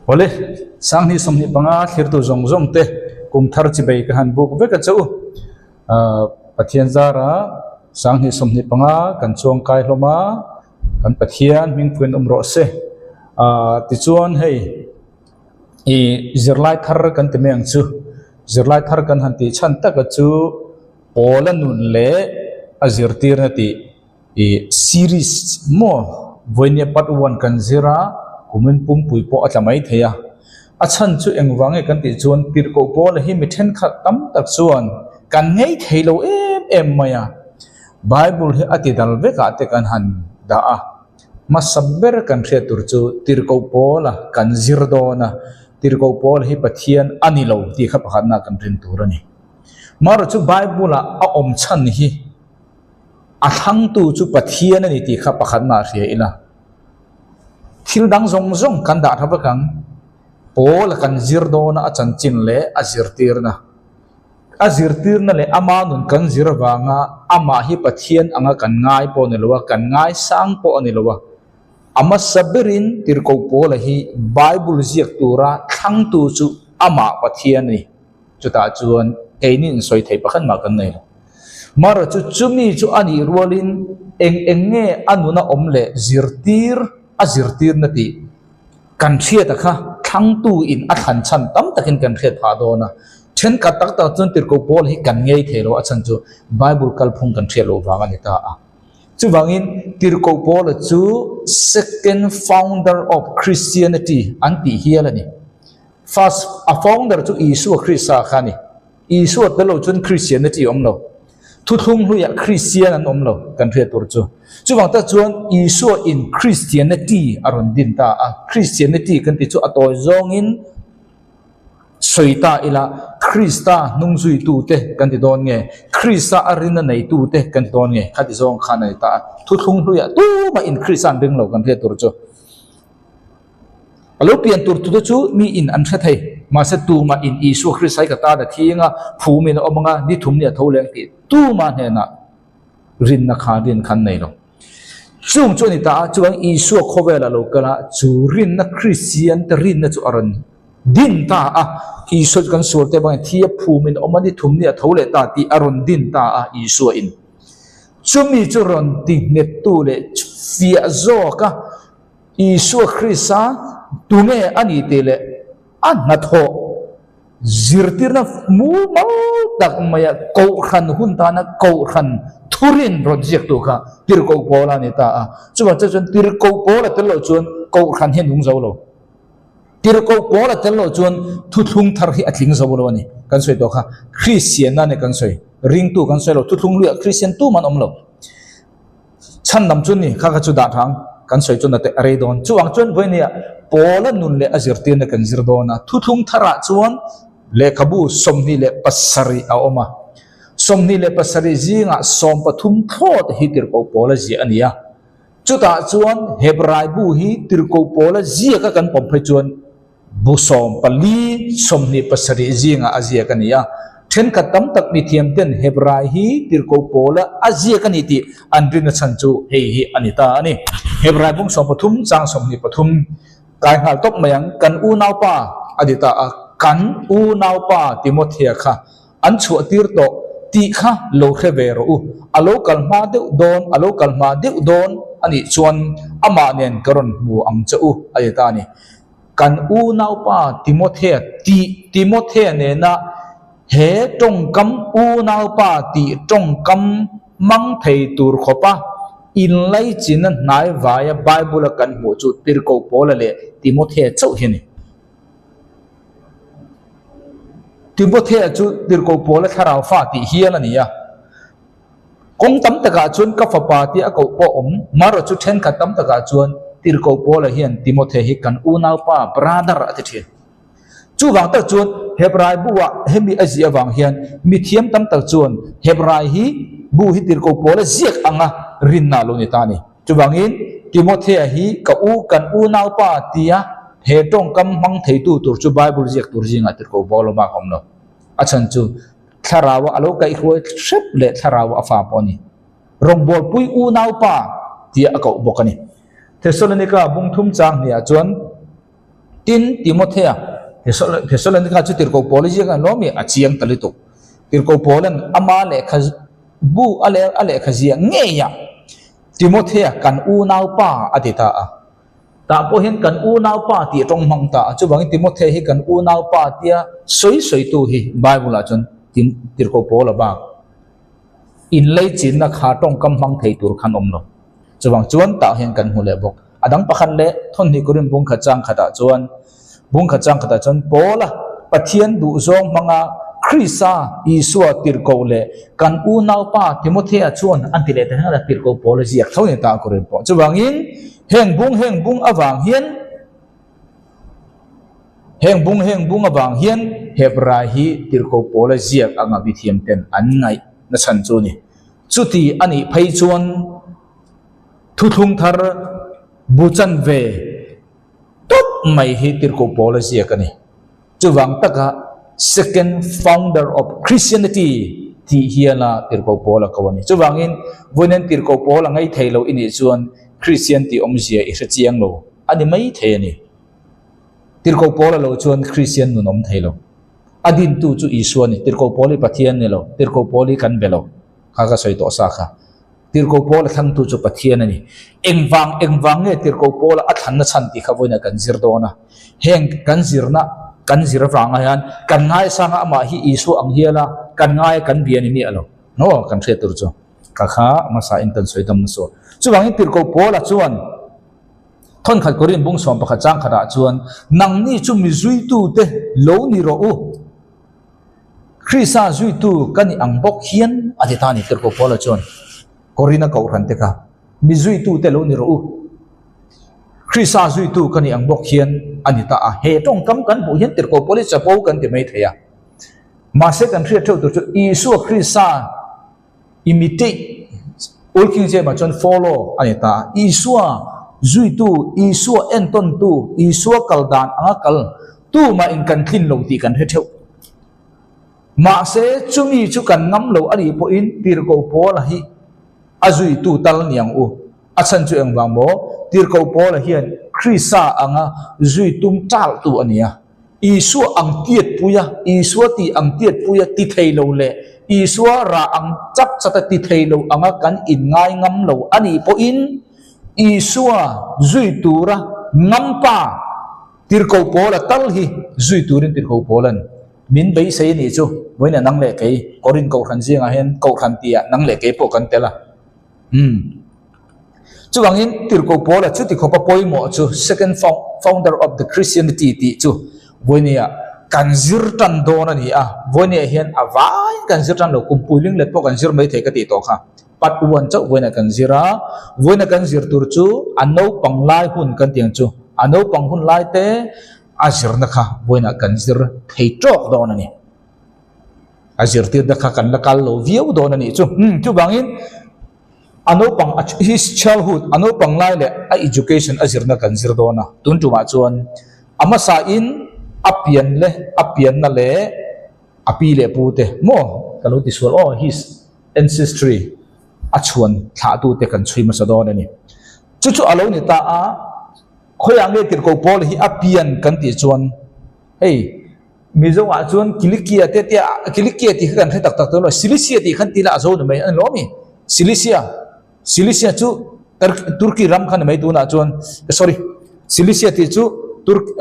Awle, Sanghnih 25 thlirtu zawng zawng te kum thar chibei ka han buk vek a che u. Pathian zara Sanghnih 25 kan chuang kai hlawm a, kan Pathian hmingpuiin awm rawh se. Tichuan hei i zirlai thar kan ti mai ang chu. Zirlai thar kan han tih chhan taka chu Pawla nun leh a zirtirna tih I series maw vawinia part one kan zir a, kumin pumpui pawh a tla mai thei a. A chhan chu engvang nge kan tih chuan tirhkoh Paula hi mi thenkhat tam tak chuan kan ngei thei lo em em mai a. Bible hi a ti dal vekah te kan han dah a. Hmasa ber kan hriat tur chu tirhkoh Paula kan zir dawn a, tirhkoh Paula hi Pathian a ni lo tih kha pakhatna kan rin tur a ni. Marawh chu Bible-ah a awm chhan hi. A thlangtu chu Pathian a ni tih kha pakhatna hria ila. Thil dang zawng zawng kan dah tha vek ang. Paul a kan zir dawna a chanchin leh a zirtirna. A zirtirna leh ama nun kan zir avanga amah hi Pathian anga kan ngai pawh a ni lo a, kan ngaisang pawh a ni lo a. A hmasa berin Tirhkoh Paula hi Bible ziak tura thlangtu chu amah Pathian a ni. Chutah chuan keini insawi theih pakhat mah kan nei lo. Mara chu chumi chu a nih rualin eng eng nge a nuna awm leh zirtir a zirtirna tih kan hriat a kha thlangtu in a thlan chhan tam takin kan hriat phah dawn a. Thenkhat tak tak chuan tirhkoh pawl hi kan ngei thei lo a chhan chu Bible kalphung kan hriat loh vang a ni ta a. Chuvangin tirhkoh Paula chu second founder of Christianity an tih hial a ni. First, a founder chu Isua Krista kha a ni. Isua tel lo chuan Kristianna chi a awm lo. Thuthlung hluiah Kristian an awm lo kan hriat tur chu. Chuvang tak chuan Isua in Kristianna chi a rawn din ta a. Kristianna chi kan tih chu a tawi zawngin sawi ta ila Krista hnungzuitute kan ti dawn nge, Krista a rinna neitute kan ti dawn nge kha ti zawng khan a ni ta a. Thuthlung hluiah tumah in Krista an ring lo kan hriat tur chu. A lo pian tur tute chu mi in an hre thei. Mahse tumah in Isua Krista hi ka tan a thing a, phum in a awm ang a, ni thum ni a tho leng tih tumah hnenah rinna kha rin kha an nei lo. Chung chu a ni ta a, chuvang Isua khawvel a lo kal a, chu rinna Kristian te rinna chu a rawn din ta a, Isua chu kan sual te avangin thi a phum in a awm a, ni thum ni a tho leh ta tih a rawn din ta a Isua in. Chumi chu rawn ti nghettu leh fiah zawk a. Isua Krista tunge a ni tih leh a hnathawh zirtirna mumal tak maia Kohhran hun tana Kohhran thurin rawn ziaktu kha Tirhkoh Paula a ni ta a. Chuvang chuan Tirhkoh Paula tel loh chuan Kohhran hi a nung zo lo. Tirhkoh Paula tel loh chuan thuthlung thar hi a tling zo lo a ni. Kan sawi tawh kha Kristianna a ni kan sawi. Ringtu kan sawi lo. Thuthlung luiah Kristian tumah an awm lo. Chhan lam chu ni, kha kha chu dah thang kan sawi chu nate a rei dawn. Chuvang chuan vawinia Paula nun leh a zirtirna kan zir dawn a, thuthlung tharah chuan lehkhabu 27 a awm a. 27 zingah 13 thlawt hi Tirhkoh Paula ziah a ni a. Chutah chuan Hebrai bu hi Tirhkoh Paula ziaka kan pawm phei chuan Bu 14, 27 zingah a ziak a ni a. Thenkhat tam tak mithiam ten Hebrai hi Tirhkoh Paula a ziak a ni tih an rinna chhan chu hei hi a ni ta a ni. Hebrai bung 13 chang 23 kai nghal tawp mai ang. Kan unaupa a ti ta a, kan unaupa Timothea kha an chhuah tir tawh tih kha lo hre ve rawh u. A lo kal hma deuh dawn, a lo kal hma deuh dawn a nih chuan amah nen ka rawn hmu ang che u a ti ta a ni. Kan unaupa Timothea tih Timothea nena he tawngkam unaupa tih tawngkam hmang thei tur khawpa inlaichinna hnai vaia Bible-a kan hmuh chu Tirhkoh Paula leh Timothea chauh hi a ni. Timothea chu Tirhkoh Paula thlarau fa tih hial a ni a. Kawng tam takah chuan ka fapa tia a koh pawh awm, marawh chu thenkhat tam takah chuan Tirhkoh Paula hian Timothy hi kan unaupa, brother, a ti thin. Chuvang tak chuan Hebrai bu-ah hemi a ziah avang hian mithiam tam tak chuan Hebrai hi bu hi Tirhkoh Paula ziak anga rinna a lo ni ta a ni. Chuvangin Timothea hi ka u, kan unaupa tia he tawngkam hmang theitu tur chu Bible ziak tur zingah Tirhkoh Paula bak a awm lo. A chhan chu Thlarau a lo kaihhruai hrep leh thlarau a fa pawh a ni. Rawngbawlpui unaupa tia a koh bawk a ni. Thesalonika bung thum chang hniah chuan Tin, Timothea, Thessalonika chu Tirhkoh Paula ziak a ni lawm i, a chiang ta lutuk. Tirhkoh Paula'n ama lehkha bu a lehkha ziah ngeiah Timothea kan unaupa a ti ta a. Tah pawh hian kan unaupa tih tawng hmang ta a. Chuvangin Timothea hi kan unaupa tia sawi sawitu hi Bible-ah chuan Tirhkoh Paula bak inleichinna kha tawngkam hmang thei tur khan awm lo. Chuvang chuan tah hian kan hmu leh bawk. A dang pakhat leh thawmhnih Korin bungkhat chang khatah chuan bungkhat chang khatah chuan Paula Pathian duhzawng hmanga Krista Isua tirhkoh leh kan unaupa Timothea chuan an ti leh ta hian a tirhkoh Paula ziak tho ni ta a Korin pawh. Chuvangin heng bung heng bung avang hian heng bung heng bung avang hian Hebrai hi tirhkoh Paula ziak anga mithiam ten an ngaih nachhan chu a ni. Chuti a nih phei chuan thuthlung thar bu chanve tawp mai hi Tirhkoh Paula ziak a ni. Chuvang taka Second Founder of Christianity tih hiala Tirhkoh Paula ko a ni. Chuvangin vawiin Tirhkoh Paula ngaih thei lo i nih chuan Christian tih awmzia i hre chiang lo a ni mai thei a ni. Tirhkoh Paula lo chuan Christian nun awm thei lo. A dintu chu Isua a ni. Tirhkoh Paul hi Pathian ni lo. Tirhkoh Paul hi kan be lo. Kha ka sawi tawh sa kha. Tirhkoh Paul a thlangtu chu Pathian a ni. Engvang, engvang nge Tirhkoh Paul a thlanna chhan tih kha vawiinah kan zir dawn a. Heng kan zirna, kan zir avanga hian kan ngaisanga amah hi Isua ang hial a, kan ngai a kan bia ni miah lo. Maw kan hriat tur chu. Ka kha hmasa in kan sawi dam nasa. Chuvangin Tirhkoh Paul a chuan. Thawnkhat Korin bung 11 chang khatah chuan, Nangni chu mi zuitute lo ni rawh u. Krista zuitu ka ni ang bawk hian a ti ta a ni, Tirhkoh Paula chuan Korin-a kohhran te kha, Mi zuitute lo ni rawh u. Krista zuitu ka ni ang bawk hian a ni ta a. He tawngkam kan hmuh hian Tirhkoh Paul hi chapo kan ti mai thei a. Mahse kan hriat theuh tur chu Isua Krista Imitate, Old King James ah chuan follow a ni ta a. Isua zuitu, Isua entawntu, Isua kal dan anga kal tumah in kan tlin lo tih kan hre theuh. Mahse, chumi chu kan ngam lo a nih pawhin Tirhkoh Paula hi a zuitu tal ni ang u. A chhan chu engvang maw? Tirhkoh Paula hian Krista anga zui tum taltu a ni a. Isua ang tiatpuia, Isua tih ang tiatpuia ti thei lo leh Isua rah ang chap chata ti thei lo anga kan inngai ngam lo a nih pawhin Isua zui tura ngampa Tirhkoh Paula tal hi zui turin Tirhkoh Paula'n min beisei a nih chu vawiin a nang leh kei Korin Kohhran zingah hian Kohhran tihah nang leh kei pawh kan tel a. Umm. Chuvangin Tirhkoh Paula chuti khawpa pawimawh chu Second Founder of the Christianity tih chu vawinia kan zir tan dawn a ni a, vawinia hian a vaiin kan zir tan lo, kumpui linglet pawh kan zir mai thei ka tih tawh kha. Part one chauh vawinia kan zir a, vawinia kan zir tur chu a naupang lai hun kan tih ang chu, a naupang hun lai te a zirna kha vawinia kan zir thei tawk dawn a ni. A zirtirna kha kan la kal lo viau dawn a nih chu. Umm chuvangin a naupang his childhood a naupang lai leh a education a zirna kan zir dawn a. Tun tumah chuan a hmasa in a pian leh a pianna leh a pi leh pu te maw ka lo ti sual aw his ancestry a chhuan thlah tu te kan chhui hmasa dawn a ni. Chu chu a lo ni ta a khawiah nge Tirhkoh Paul hi a pian kan tih chuan hei Mizo ah chuan Kilikia te tia Kilikia tih kha kan hre tak tak tawh lo, Silisia tih khan tila a zo ni mai a ni lo mi? Silisia, Silisia chu Turkey ram kha ni mai tunah chuan sorry Silisia tih chu Turk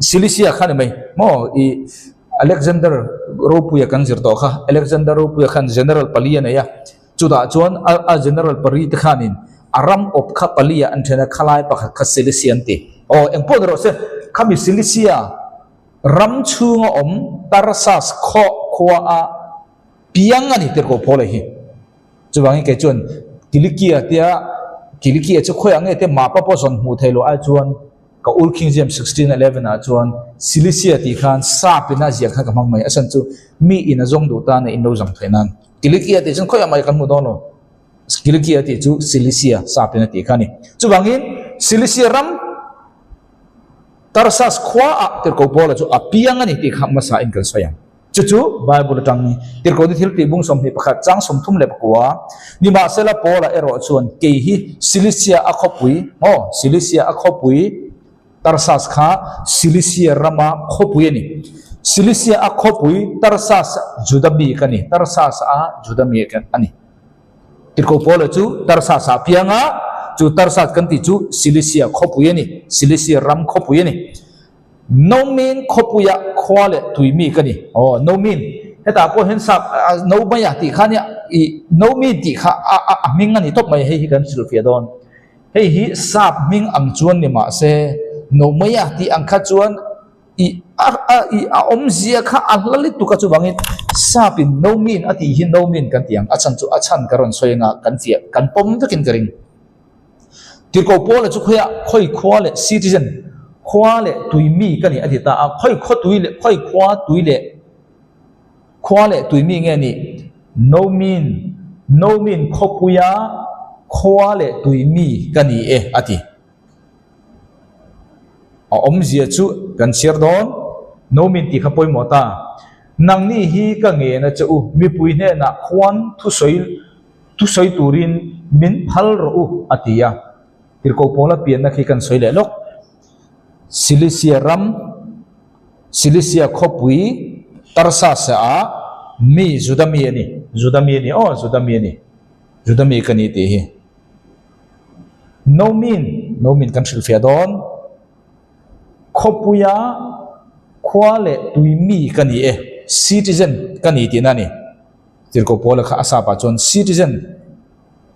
Silisia kha ni mai maw i Alexander Ropuia kan zir tawh kha Alexander Ropuia khan General pali a nei a chutah chuan a General pari te khanin a ram awp kha pali ah an then a khalai pakhat kha Silisia an ti aw engpawh ni rawh se khami Silisia Ram chhunga awm Tarsas khaw khua a piang a ni tirhkoh Paula hi. Chuvangin kei chuan Kilikia tia Kilikia chu khawiah nge te mapa pawh zawn hmuh theih loh ai chuan ka Old King James 16:11 ah chuan Cilicia tih khan sap in a ziah khan ka hmang mai a chhan chu mi in a zawng duh tan a in lo zawng theih nan Kilikia tih chuan khawiah mah kan hmu dawn lo Kilikia tih chu Cilicia sap in a tih kha a ni. Chuvangin Cilicia ram Tarsas khuaah Tirhkoh Paula chu a piang a ni tih kha hmasa in kan sawi ang. Chu chu Bible atang ni Tirhkoh ni thil tih bung 21 chang 39. Nimahsela Paula erawh chuan kei hi Silisia a khawpui, aw, Silisia a khawpui. Tarsas kha Silisia rama khawpui a ni. Silisia a khawpui Tarsas Juda mi ka ni. Tarsas a Juda mi a ni. Tirhkoh Paula chu Tarsas ah a piang a, chu Tarsas kan tih chu Silisia khawpui a ni. Silisia ram khawpui a ni. Nomin khawpuia khua leh tui mi ka ni. Aw, Nomin. Hetah pawh hian sap Nomaia tih kha nia, ih Nomin tih kha a a a hming a ni tawp mai, hei hi kan hrilhfiah dawn. Hei hi sap hming ang chuan ni mah se, Nomaia tih ang kha chuan ih a a ih a awmzia kha a hla lutuk a, chuvangin sapin Nomin a tih hi Nomin kan ti ang, a chhan chu a chhan ka rawn sawi anga kan fiah kan pawm vekin ka ring. Tirhkoh Paula chu khawiah khawi khua leh citizen, khua leh tui mi ka ni a ti ta a, khawi khaw tui leh khawi khua tui leh khua leh tui mi nge nih? Nomin, Nomin khawpuia khua leh tui mi ka ni e a ti. A awmzia chu kan chhiar dawn, Nomin tih kha pawimawh ta. Nangni hi ka ngen a che u, mipui hnenah khuan thusawi Thusawi turin min phal rawh u, a ti a. Tirhkoh Paula pianna khi kan sawi leh lawk. Silisia ram, Silisia khawpui Tarsasa-ah mi Juda mi a ni. Juda mi a ni aw, Juda mi a ni. Juda mi ka ni tih hi. Nomin, Nomin kan hrilhfiah dawn. Khawpuia khua leh tui mi ka ni e, citizen ka ni tihna a ni. Tirhkoh Paula kha a sap ah chuan citizen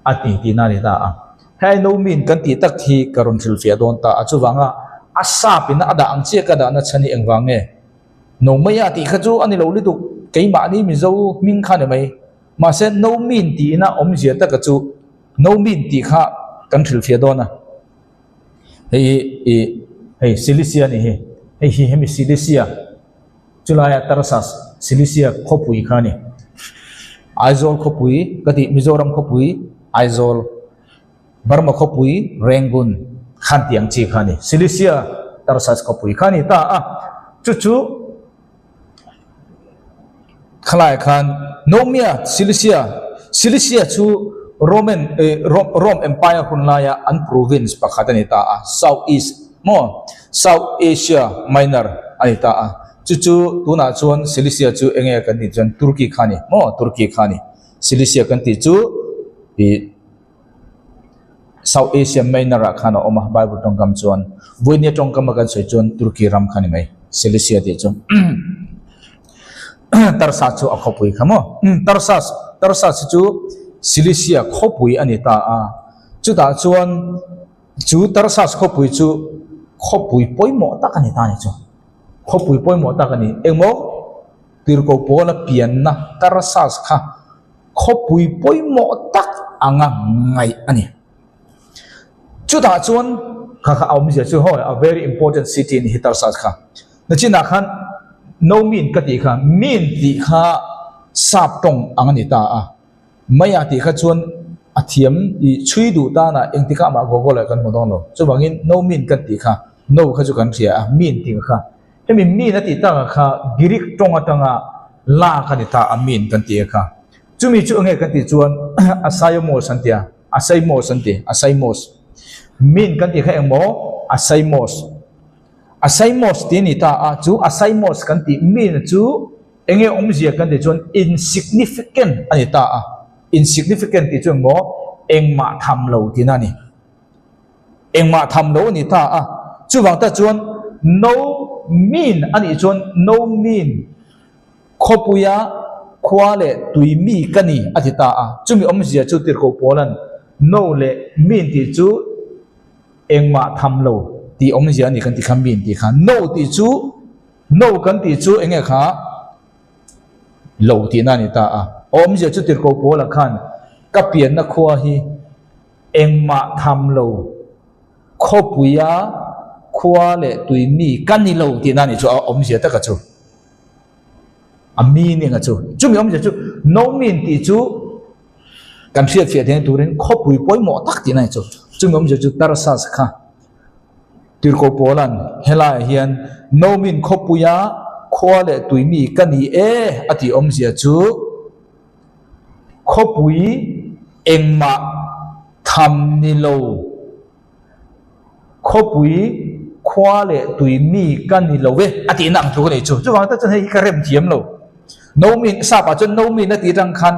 a ti tihna a ni ta a. Hei no min kan tih tak hi ka rawn hrilhfiah dawn ta a, chuvanga a sap in a dah ang chiah ka dahna chhan hi engvang nge? No mai a tih kha chu a ni lo lutuk, keimahni Mizo hming kha a ni mai. Mahse no min tihna awmzia taka chu no min tih kha kan hrilhfiah dawn a. Hei hi ih hei Cilicia a ni hi, hei hi hemi Cilicia. Chulaia Tarsas, Cilicia khawpui kha a ni. Aizawl khawpui ka tih Mizoram khawpui Aizawl, Burma khawpui Rangoon khan tih ang chi kha a ni. Cilicia Tarsas khawpui kha a ni ta a, chu chu khalaiah khan Nomia, Cilicia, Cilicia chu Roman eh Rome Empire hun laia an province pakhat a ni ta a, South East maw? South Asia Minor a ni ta a, chu chu tunah chuan Cilicia chu eng nge kan tih chuan Turkey kha a ni maw? Turkey kha a ni. Cilicia kan tih chu ih South Asia Minor ah khan a awm a, Bible tawngkam chuan. Vawinia tawngkam a kan sawi chuan Turkey ram kha a ni mai, Cilicia tih chu. Tarsas chu a khawpui kha maw? Tarsas, Tarsas hi chu Cilicia khawpui a ni ta a, chutah chuan Chu Tarsas khawpui chu khawpui pawimawh tak a ni ta a ni chu. Khawpui pawimawh tak a ni. Engmaw Tirhkoh Paula pianna Tarsas kha khawpui pawimawh tak anga ngaih a ni. Chutah chuan kha kha a awmzia chu haw a very important city a ni hi Tarsas kha. Nachinah khan no min ka tih kha min tih kha sap tawng ang a ni ta a. Maia tih kha chuan a thiam i chhui duh tan ah engtikah mah Google ah kan hmu dawn lo. Chuvangin no min kan tih kha no kha chu kan hria a, min tih kha. Hemi min a tih takah kha Greek tawng atanga lak a ni ta a min kan tih kha. Chumi chu enge kan tih chuan Asaimos an ti a, Asaimos an ti, Asaimos. Min kan tih kha engmaw Asaimos. Asaimos tih a ni ta a, chu Asaimos kan tih min chu Enge awmzia kan tih chuan insignificant a ni ta a, insignificant tih chu engmaw engmah tham lo tihna a ni. Engmah tham lo a ni ta a, chuvang tak chuan no mean a nih chuan no mean khawpuia khua leh tui mi ka ni a ti ta a, chumi awmzia chu tirhkoh Paula'n no leh mean tih chu engmah tham lo tih awmzia a ni kan ti kha mean tih kha no tih chu No kan tih chu enge kha lo tihna a ni ta a. Awmzia chu Tirhkoh Paula khan ka pianna khua hi engmah tham lo khawpuia khua leh tui mi ka ni lo tihna a ni chu a awmzia taka chu a meaning a chu. Chumi awmzia chu no mean tih chu kan hriatfiah theihna turin khawpui pawimawh tak tihna a ni chu. Chumi awmzia chu Tarsas kha. Tirhkoh Paula'n helaiah hian Nomin khawpuia khua leh tui mi ka ni e a tih awmzia chu khawpui engmah tham ni lo, khawpui. khua leh tui mi ka ni lo e a tihna ang tluk a nih chu. Chuvang tak chuan hei hi ka rem thiam lo. No min, sap ah chuan no min a tih atang khan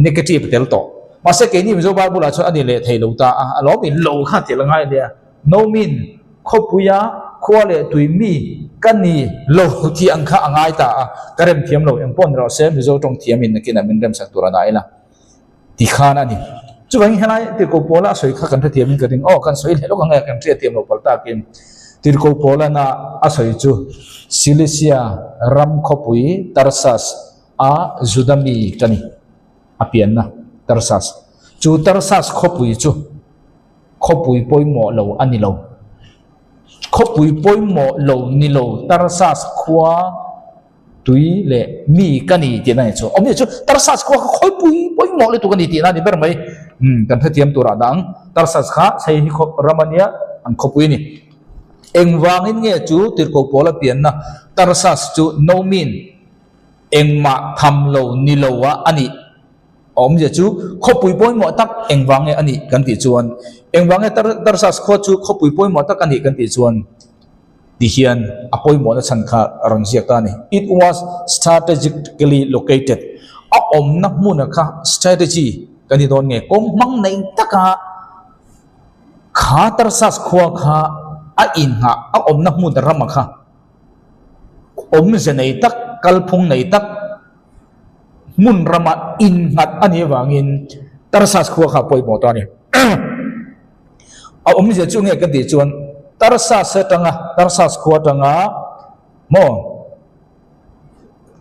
negative a tel tawh. Mahse keini Mizo Bible ah chuan a ni leh thei lo ta a, a lawm in lo kha tel a ngai ania. No min, khawpuia khua leh tui mi ka ni lo tih ang kha a ngai ta a, ka rem thiam lo. Engpawh ni rawh se Mizo tawng thiam in nakinah min remsak tur a dah ila. Ti khan a ni. Chuvangin helai Tirhkoh Paula a sawi kha kan hrethiamin ka ring. Aw, kan sawi leh lawk ang e, kan hriatthiam loh palh takin. Tirhkoh Paulana a sawi chu Silisia ram khawpui Tarsas a Juda mi ka ni. A pianna Tarsas. Chu Tarsas khawpui chu khawpui pawimawh lo a ni lo. Khawpui pawimawh lo ni lo Tarsas khua Tui leh mi ka ni tihna ni chu. Awmzia chu Tarsas khua kha khawipui pawimawh lutuk a ni tihna a ni ber mai. Umm kan hrethiam turah dang Tarsas kha chei hi khawp ram a nia an khawpui a ni. Engvangin nge chu Tirhkoh Paula pianna Tarsas chu Nomin engmah tham lo ni lo a a nih? Awmzia chu khawpui pawimawh tak engvang nge a nih kan tih chuan engvang nge Tarsas khua chu khawpui pawimawh tak a nih kan tih chuan Ti hian a pawimawhna chhan kha a rawn ziak ta a ni. It was strategically located. A awmna hmuna kha strategy kan ti dawn nge, kawng hmang nei taka kha Tarsas khua kha a inngah, a awmna hmun rama kha awmze nei tak, kalphung nei tak hmun rama innghat a nih avangin Tarsas khua kha a pawimawh ta a ni. A awmzia chu nge ka tih chuan Tarsas atanga Tarsas khua atanga maw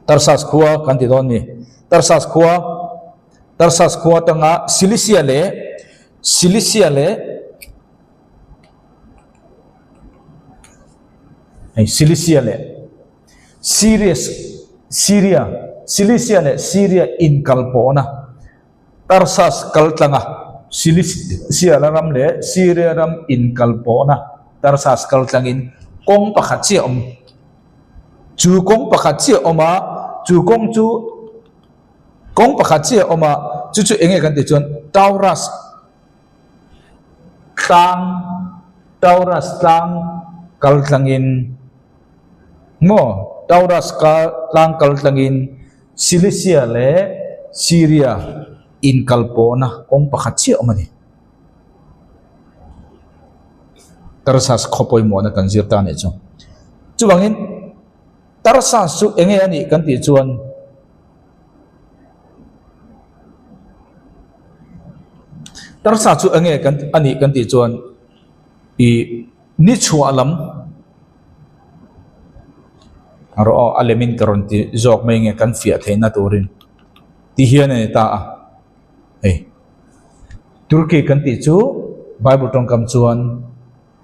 Tarsas khua kan ti dawn ni Tarsas khua Tarsas khua atanga Silisia leh Silisia leh hei Silisia leh Sirius Syria Silisia leh Syria inkalpawhna Tarsas kal tlanga Silisia ram leh Siria ram inkal pawhna Tarsas kal tlangin kawng pakhat chiah a awm. Chu kawng pakhat chiah a awm a, chu kawng chu kawng pakhat chiah a awm a, chu chu eng nge kan tih chuan Taurus tlang Taurus tlang kal tlangin maw Taurus tlang kal tlangin Silisia leh Syria inkalpawhna kawng pakhat chiah awm a ni. Tarsas khaw pawimawhna kan zir ta a nih chu. Chuvangin Tarsas chu eng nge a nih kan tih chuan Tarsas chu eng nge a nih kan tih chuan ih ni chhuah lam Rawh aw, a lemin ka rawn ti zawk mai nge kan fiah theihna turin ti hian a ni ta a. Hei, Turkey kan tih chu Bible tawngkam chuan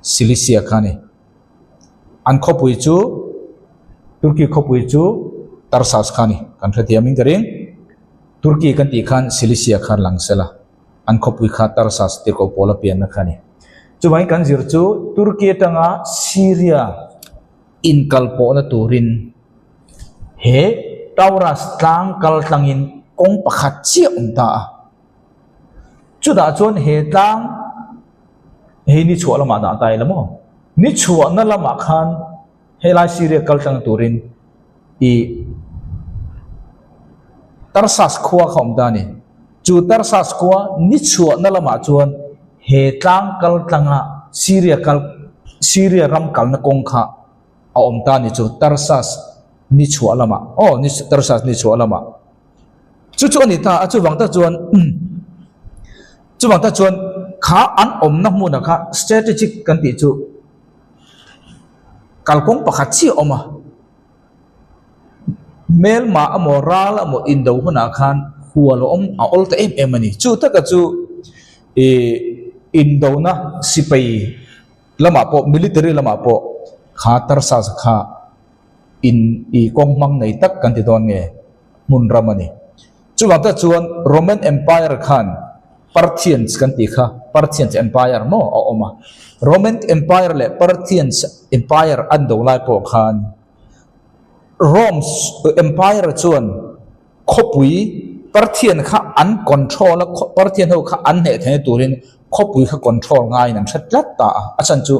Cilicia kha a ni. An khawpui chu Turkey khawpui chu Tarsas kha a ni, kan hrethiamin ka ring. Turkey kan tih khan Cilicia kha lang sela. An khawpui kha Tarsas tirhkoh pawl a pianna kha a ni. Chuvangin kan zir chu Turkey atanga Syria inkalpawhna turin he Taurus tlang kal tlangin kawng pakhat chiah awm ta a. Chutah chuan he tlang hei ni chhuah lamah dah ta ila maw? Ni chhuahna lamah khan Helai Syria kal tlang turin i Tarsas khua kha awm ta a ni. Chu Tarsas khua ni chhuahna lamah chuan he tlang kal tlanga Syria kal Syria ram kalna kawng kha a awm ta a ni chu Tarsas ni chhuah lamah aw ni Tarsas ni chhuah lamah chu chu a ni ta a chuvang tak chuan chuvang tak chuan kha an awmna hmunah kha strategic kan tih chu. Kalkawng pakhat chiah a awm a, hmelma emaw ral emaw indo hunah khan hual a awm a awl ta em em a ni. Chu taka chu ih indona sipai lamah pawh military lamah pawh kha Tarsas kha in ih kawng hmang nei tak kan ti dawn nge hmun ram a ni. Chuvang tak chuan Roman Empire khan Parthians kan tih kha Parthians Empire maw a awm a. Roman Empire leh Parthians Empire an do lai pawh khan Rome Empire chuan khawpui Parthian kha an control a, Parthian ho kha an hneh theihna turin khawpui kha control ngaiin an hre tlat ta a. A chhan chu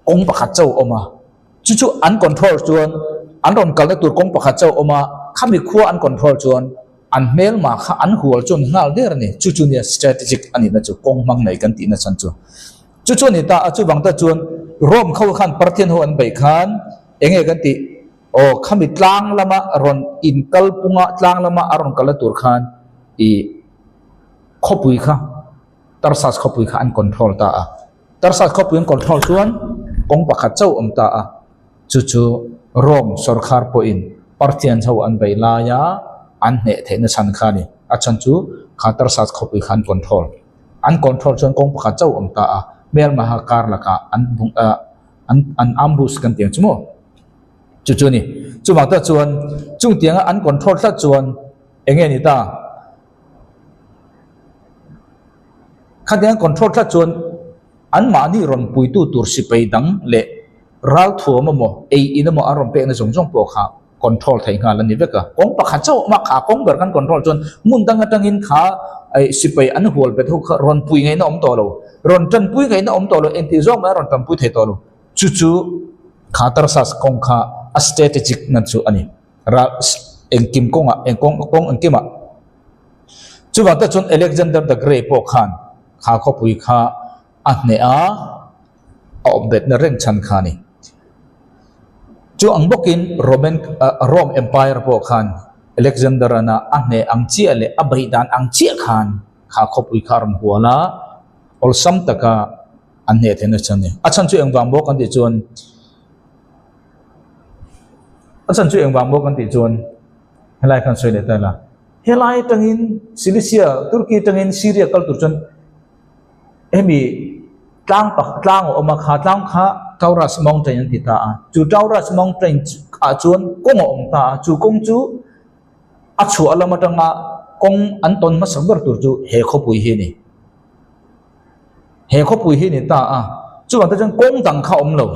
kawng pakhat chauh a awm a. Chu chu an control chuan an rawn kalna tur kawng pakhat chauh a awm a, khami khua an control chuan an hmelma kha an hual chuan nghal der a ni. Chu chu nia strategic a nihna chu, kawng hmang nei kan tihna chhan chu. Chu chu a ni ta a, chuvang ta chuan Rome kho khan Parthian ho an beih khan eng nge kan tih? Aw, khami tlang lama rawn inkal punga tlang lama a rawn kalna tur khan ih khawpui kha Tarsas khawpui kha an control ta a. Tarsas khawpui an control chuan kawng pakhat chauh awm ta a, chu chu Rome sawrkhar pawhin Parthians ho an beih laia an hneh theihna chhan kha a ni. A chhan chu kha Tarsas khawpui kha an control. An control chuan kawng pakhat chauh awm ta a, hmelmaha kar lakah an an an ambush kan tih ang chu maw? Chu chu a ni. Chuvang tak chuan chungtianga an control tlat chuan eng nge ni ta? Khatiang control tlat chuan anmahni rawn puitu tur sipai dang leh ralthuam emaw ei in emaw an rawn pekna zawng zawng pawh kha control theih nghal a ni vek a. Kawng pakhat chauh awm a, kha kawng ber kan control chuan hmun dang atangin kha sipai an hual bet ho kha rawn pui ngaihna awm tawh lo, rawn tanpui ngaihna awm tawh lo, engti zawk mai a rawn tanpui thei tawh lo. Chu chu kha Tarsas kawng kha a strategic na chu a ni. Ral engkim kawngah eng kawng kawng engkimah. Chuvang te chuan Alexander the Great pawh khan kha khawpui kha a hneh a, a awp betna reng chhan kha a ni. Chu ang bawkin Roman Rome Empire pawh khan Alexander ana a hneh ang chiah leh a beih dan ang chiah khan kha khawpui kha a rawn hual a, awlsam taka an hneh theihna chhan a ni. A chhan chu engvang bawk an tih chuan a chhan chu engvang bawk an tih chuan helai khan sawi leh ta ila. Helai atangin Cilicia, Turkey atangin Syria kal tur chuan hemi tlang pak tlang a awm a, kha tlang kha Taurus Mountain an ti ta a. Chu Taurus Mountain ah chuan kawng a awm ta a, chu kawng chu a chhuah lam atanga kawng an tawn hmasak ber tur chu he khawpui hi a ni. He khawpui hi a ni ta a, chuvang te chuan kawng dang kha a awm lo.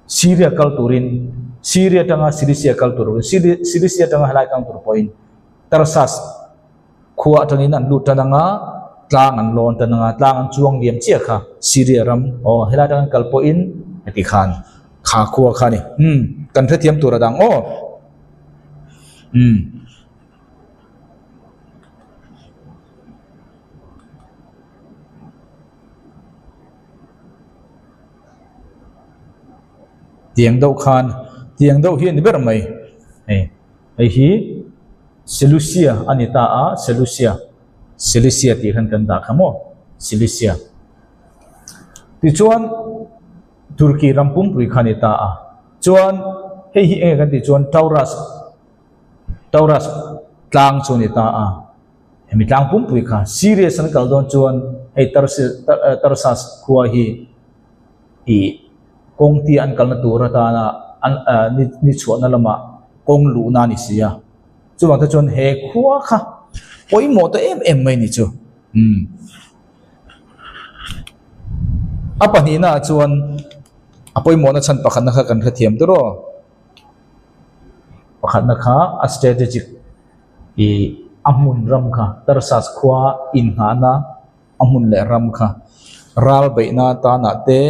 Syria kal turin, Syria atanga Cilicia kal tur pawhin, Cilicia atanga helai kal tur pawhin Tarsas khua atangin an lut tan anga, tlang an lawn tan anga, tlang an chuang liam chiah kha Syria ram, aw helai atanga an kal pawhin heti khan kha khua kha a ni. Umm kan hrethiam tur a dang aw. Umm. Tiang deuh khan tiang deuh hi a ni ber mai hei hei hi Seleucia a ni ta a Seleucia Cilicia tih khan kan dah kha maw Cilicia tichuan Turkey ram pumpui kha a ni ta a chuan hei hi enge kan tih chuan Taurus Taurus tlang chu a ni ta a. Hemi tlang pumpui kha serious an kal dawn chuan hei Tarsas khua hi ih kawng tia an kalna tur atana an ni chhuahna lama kawng luhna a ni si a. Chuvang te chuan he khua kha pawimawh ta em em mai ni chu. Umm. A pahnihna ah chuan a pawimawhna chhan pakhatna kha kan hrethiam tur aw. Pakhatna kha a strategic. Ih a hmun ram kha Tarsas khua inngahna a hmun leh ram kha ral beihna tanah te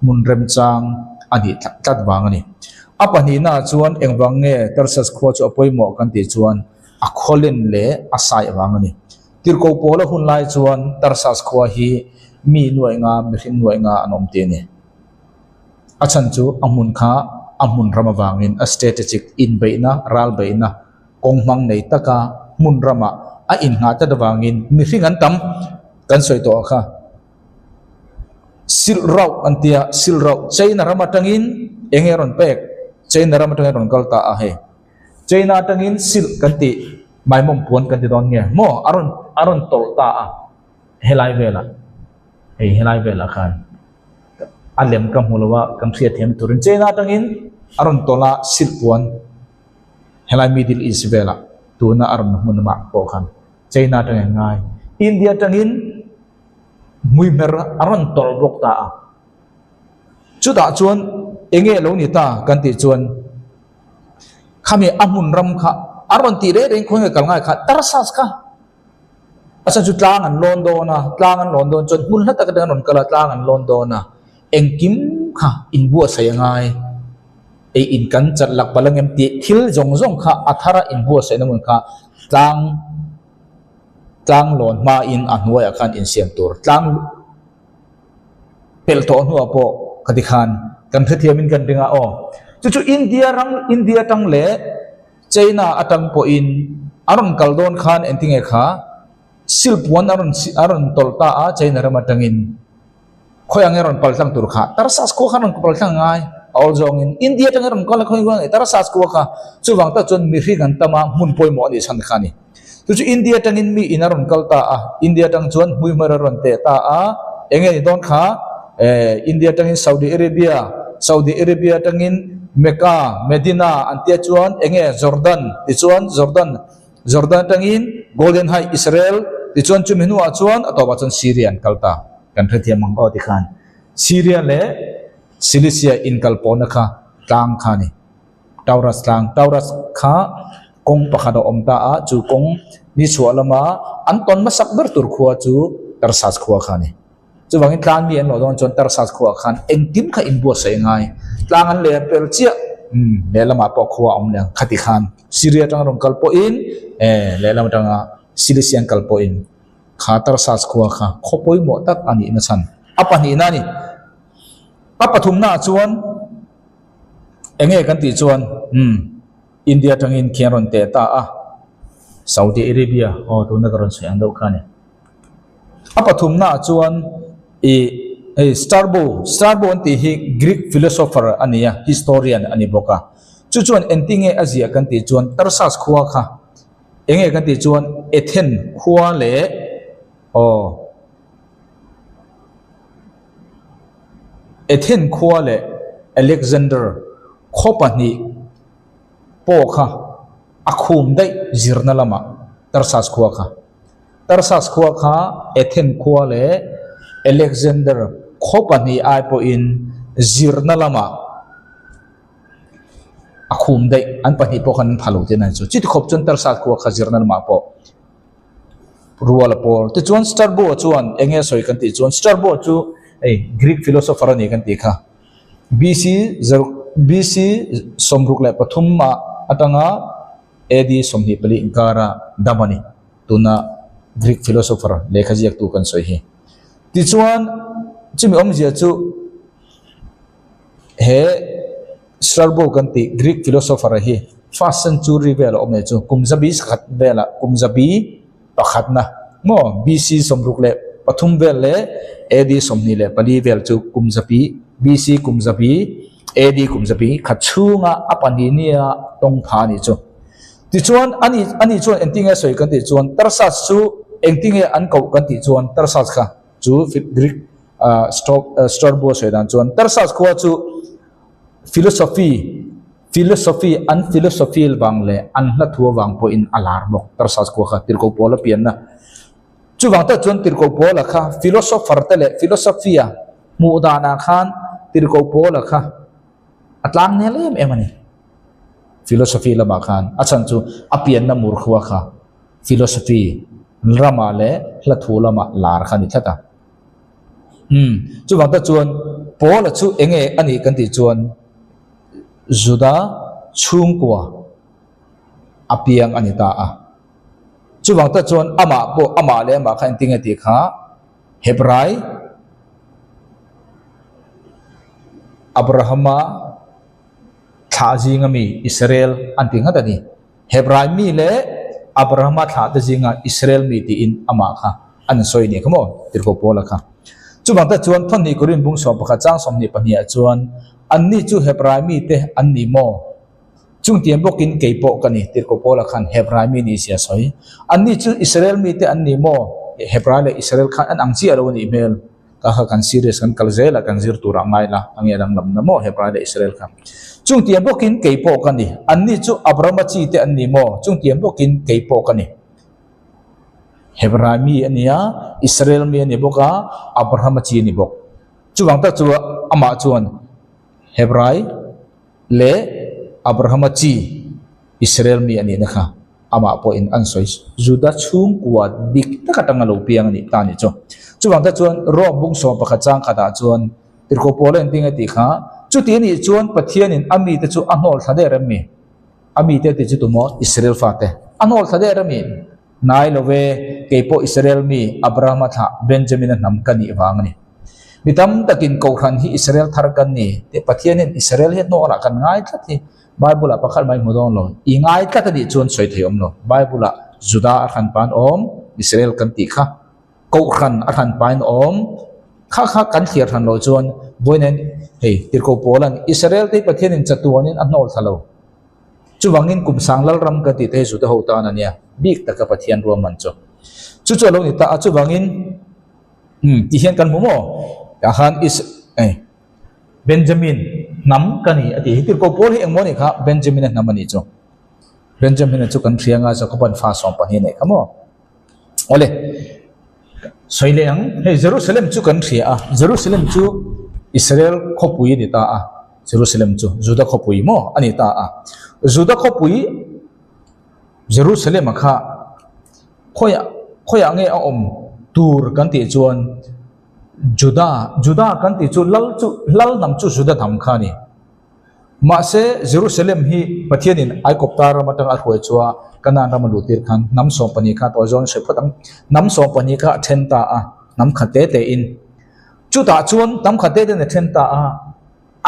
hmun remchang a nih tlat tlat vang a ni. A pahnihna ah chuan engvang nge Tarsas khua chu a pawimawh kan tih chuan a khawlen leh a saih vang a ni. Tirhkoh pawl a hun lai chuan Tarsas khua hi mi nuaih nga mihring nuaih nga an awm tih a ni. A chhan chu a hmun kha a hmun ram avangin a strategic inbeihna ral beihna kawng hmang nei taka hmun ramah a innghah tlat avangin mihring an tam kan sawi tawh kha. Silh rauh an tia, silh rauh China ram atangin eng nge a rawn pek? China ram atangin a rawn kal ta a hei. China atangin silh kan tih maimawm puan kan ti dawn nge maw a rawn a rawn tawlh ta a helai velah hei helai velah khan a lem ka hmu lo a kan hriatthiam turin China atangin a rawn tawlh a silh puan. Helai Middle East velah tuna a rawn hmun mah pawh khan China atangin ngai. India atangin hmuihmer a rawn tawlh bawk ta a. Chutah chuan enge lo ni ta kan tih chuan khami a hmun ram kha a rawn tih reng reng khawi nge kal ngai kha Tarsas kha a chhan chu tlang an lawn dawn a, tlang an lawn dawn chuan hmun hla tak atangin an rawn kal a, tlang an lawn dawn a, engkim kha inbuatsaih a ngai. Ei in kan chat lak palh angem tih thil zawng zawng kha a thara inbuatsaihna hmun kha tlang tlang lawn hmain a hnuaiah khan insiam tur tlang pelh tawh hnuah pawh ka ti khan kan hrethiamin kan ring a aw. Chu chu India ram India atang leh China atang pawhin a rawn kal dawn khan engtinge kha silpuan a rawn a rawn tawlh ta a China ram atangin. Khawi ang nge rawn pal tlang tur kha Tarsas khua kha rawn pal tlang ngai a awl zawngin India atanga rawn kal a khawi nge Tarsas khua kha chuvang tak chuan mihring an tam a hmun pawimawh a nih chhan kha a ni. Chu chu India atangin mi in a rawn kal ta a, India atang chuan hmuihmar a rawn teh ta a, eng nge ni dawn kha eh India atangin Saudi Arabia, Saudi Arabia atangin Mecca, Medina an tia chuan eng nge Jordan tichuan Jordan Jordan atangin Golden High Israel tichuan chumi hnuah chuan a tawpah chuan Syria an kal ta. Kan hrethiam ang aw tikhan Syria leh Cilicia inkal pawhna kha tlang kha a ni. Taurus tlang, Taurus kha kawng pakhat a awm ta a, chu kawng ni chhuah lama an tawn hmasak ber tur khua chu Tarsas khua kha a ni. Chuvangin tlang mi an lawh dawn chuan Tarsas khuaah khan engkim kha inbuatsaih a ngai. Tlang an leh pel chiah, umm lehlamah pawh khua a awm leh ang khati khan Syria atanga rawn kal pawhin eh lehlam atanga Cilicia an kal pawhin kha Tarsas khua kha khaw pawimawh tak a nihna chhan a pahnihna a ni. A pathumnaah chuan eng nge kan tih chuan umm India atangin khi an rawn teh ta a, Saudi Arabia aw tuna ka rawn sawi ang deuh kha a ni. A pathumnaah chuan ih hei Strabo, Strabo an tih hi Greek philosopher a ni a, historian a ni bawk a. Chu chuan engtinge a ziah kan tih chuan Tarsas khua kha enge kan tih chuan Athen khua leh aw Athen khua leh Alexander khaw pahnih pawh kha a khum daih zirna lamah Tarsas khua kha. Tarsas khua kha Athen khua leh Alexander khaw pahnih ai pawhin zirna lamah a khum daih, an pahnih pawh khan an pha lo tih a ni chu. Chuti khawp chuan Tarsas khua kha zirna lamah pawh rual a pawl. Tichuan Strabo chuan eng nge sawi kan tih chuan Strabo chu hei Greek philosopher a ni kan tih kha. BC zaruk BC 63 ah atanga AD 24 inkara dam a ni. Tuna Greek philosopher lehkha ziaktu kan sawi hi. Tichuan chumi awmzia chu he Strabo kan tih Greek philosopher hi first century vel a awm leh chu kum zabi sakhat velah kum zabi pakhatna maw BC 63 vel leh AD 24 vel chu kum zabi BC kum zabi AD kum zabi khat chhunga a pahnih nia tawng pha a nih chu. Tichuan ani ani chuan engtinge sawi kan tih chuan Tarsas chu engtinge an koh kan tih chuan Tarsas kha chu Greek Strabo sawi dan chuan Tarsas khua chu philosophy philosophy an philosophy vang leh an hla thu avang pawhin a lar bawk Tarsas khua kha Tirhkoh Paula pianna. Chuvang tak chuan Tirhkoh Paula kha philosopher te leh philosophy a hmuh danah khan Tirhkoh Paula kha a tlang nel em em a ni. Philosophy lamah khan a chhan chu a pianna mur khua kha philosophy ramah leh hla thu lamah lar kha a ni tlat a. Umm chuvang tak chuan Paula chu eng nge a nih kan tih chuan Juda chhungkua a piang a ni ta a. Chuvang tak chuan amah pawh amah leh amah kha engtin nge tih kha Hebrai Abrahama thlah zinga mi Israel an ti nghat a ni. Hebrai mi leh Abrahama thlah te zinga Israel mi tiin amah kha an sawi nih kha maw? Tirhkoh Paula kha. Chuvang tak chuan Thawhnih Korin bung 11 chang 22 ah chuan anni chu Hebrai mite an ni maw? Chungtiang bawkin kei pawh ka ni, Tirhkoh Paula khan Hebrai mi nih zia sawi. Anni chu Israel mite an ni maw? Hebrai leh Israel khan an ang chiah lo a nih hmel. Ka kha kan serious kan kal zel a, kan zir turah ngai la, a nge danglam na maw Hebrai leh Israel kha. Chungtiang bawkin kei pawh ka ni. Anni chu Abrahama chi te an ni maw? Chungtiang bawkin kei pawh ka ni. Hebrai mi a ni a, Israel mi a ni bawk a, Abrahama chi a ni bawk. Chuvang tak chu amah chuan Hebrai leh Abrahama chi Israel mi a nihna kha amah pawhin an sawi. Juda chhungkua dik tak atanga lo piang a nih ta a nih chu. Chuvang te chuan Rome bung 11 chang khatah chuan Tirhkoh Paula engtin nge tih kha. Chuti a nih chuan Pathianin a mite chu a hnawl thla der em mi? A mite tih chu tumaw? Israel fate a hnawl thla der em mi? Hnai lo ve, kei pawh Israel mi Abrahama thlah Benjamina hnam ka nih vang a ni. Mi tam takin Kohhran hi Israel thar kan ni tih Pathianin Israel hi hnawlah kan ngai tlat hi Bible-ah pakhat mai hmu dawn lo. I ngai tlat a nih chuan sawi thei awm lo. Bible-ah Juda a hran pain awm, Israel kan tih kha Kohhran a hran pain awm. Kha kha kan thliar hran loh chuan vawiin hei Tirhkoh Paula'n Israel te hi Pathianin chatuanin a hnawl thla lo. Chuvangin kum sang lalram kan tih te hi Juda ho tan a nia, bik taka Pathian ruahman chu. Chu chu a lo ni ta a, chuvangin umm tih hian kan hmu maw? Tah khan Is eh Benjamin hnam ka ni a tih hi. Tirhkoh Paul hi engmaw a nih kha? Benjamin-a hnam a nih chu. Benjamin-a chu kan hria anga Jakob-a'n fa 12 a neih kha maw? Awle, sawi leh ang, hei Jerusalem chu kan hria a, Jerusalem chu Israel khawpui a ni ta a, Jerusalem chu Juda khawpui maw a ni ta a, Juda khawpui Jerusalem a kha khawiah khawiah nge a awm tur kan tih chuan Juda, Juda kan tih chu lal chu lal hnam chu Juda hnam kha a ni. Mahse, Jerusalem hi Pathianin Aikawpta ram atanga a hruai chu a, Kanaan ram a luh tir khan hnam 12 kha tawh zawn sawi phawt ang. Hnam 12 kha a then ta a, hnam khat te te in. Chutah chuan hnam khat te ten a then ta a,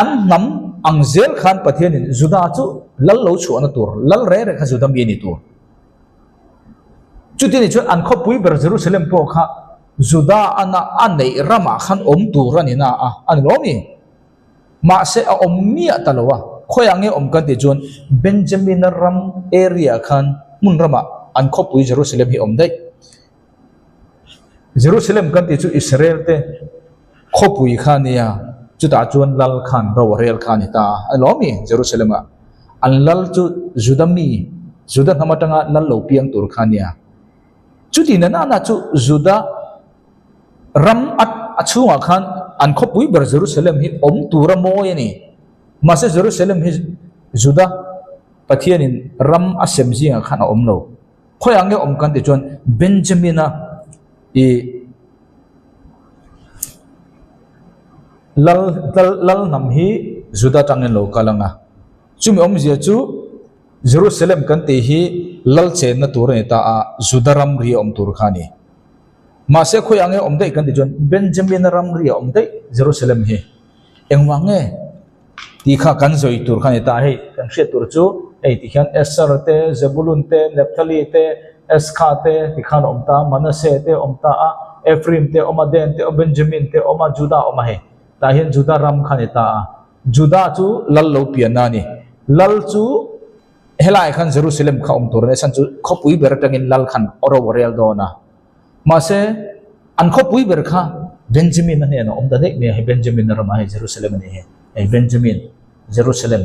an hnam ang zel khan Pathianin Juda chu lal lo chhuahna tur, lal reng reng kha Juda mi a ni tur. Chuti ni chuan an khawpui ber Jerusalem pawh kha Juda ana a neih ramah khan awm tur a ni na a, a ni lo mi? Mahse a awm miah ta lo a, khawiah nge awm kan tih chuan Benjamina ram area khan hmun ramah an khawpui Jerusalem hi a awm daih. Jerusalem kan tih chu Israel te khawpui kha a nia, chutah chuan lal khan ro a rel kha a ni ta a, a lawm i Jerusalem ah an lal chu Juda mi, Juda hnam atanga lal lo piang tur kha a nia. Chuti na nana chu Juda ram a a chhungah khan an khawpui ber Jerusalem hi awm tura mawi a ni. Mahse Jerusalem hi Juda Pathianin ram a sem zingah khan a awm lo. Khawiah nge awm kan tih chuan Benjamina i lal lal lal hnam hi Juda tangin lo kal ang a. Chumi awmzia chu Jerusalem kan tih hi lal chenna tur a ni ta a, Juda ramri a awm tur kha a ni. Mahse khawiah nge awm daih kan tih chuan Benjamin-a ramri a awm daih Jerusalem hi. Engvang nge tih kha kan zawi tur kha a ni ta a, hei kan hriat tur chu hei ti hian Eser te, Zebulun te, Nephtali te, Eskha te ti khan a awm ta a, Manasseh te a awm ta a, Ephraim te a awm a, Dan te a awm a, Benjamin te a awm a, Judah a awm a hei. Tah hian Judah ram kha a ni ta a. Judah chu lal lo pianna a ni. Lal chu helaiah khan Jerusalem kha awm tur a ni a, chhan chu khawpui ber atangin lal khan ro a rel dawn a. Mahse, an khawpui ber kha Benjamin a hnenah awm ta daih mai a, hei Benjamin a ramah hei Jerusalem a ni hi, hei Benjamin, Jerusalem,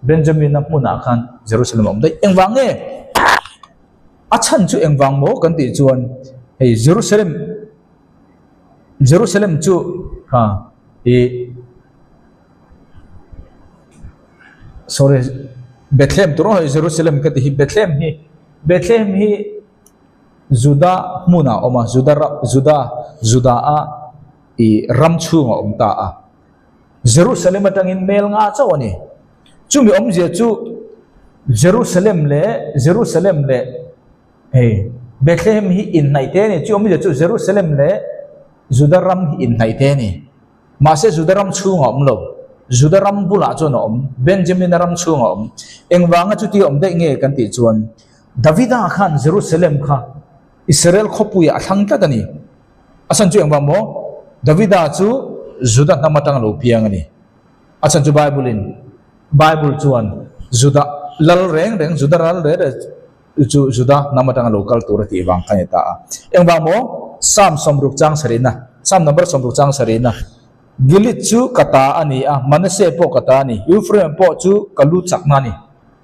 Benjamin a hmunah khan Jerusalem a awm daih. Engvang nge? A chhan chu engvang maw kan tih chuan hei Jerusalem, Jerusalem chu kha ih sorry Bethlehem tur aw hei Jerusalem ka ti hi Bethlehem hi Bethlehem hi Juda hmunah a awm a, Juda ram Juda Juda a ih ram chhungah a awm ta a. Jerusalem atangin mel nga chauh a ni. Chumi awmzia chu Jerusalem leh Jerusalem leh hei Bethlehem hi inhnaih te a ni. Chu awmzia chu Jerusalem leh Juda ram hi inhnaih te a ni. Mahse Juda ram chhungah a awm lo. Juda ram bulah chuan a awm. Benjamina ram chhungah a awm. Engvanga chuti awm daih nge kan tih chuan Davida khan Jerusalem kha Israel khawpuiah a thlang tlat a ni. A chhan chu engvang maw? Davida chu Juda hnam atanga lo piang a ni. A chhan chu Bible-in, Bible chuan Juda lal reng reng, Juda ral reng reng chu Juda hnam atanga lo kal tur a tih vang kha a ni ta a. Engvang maw? Psalm 60 chang sarihna, Psalm number 60 chang sarihna, Gilead chu ka ta a ni a, Manasseh pawh ka ta a ni, Ephraim pawh chu ka lu chakna a ni.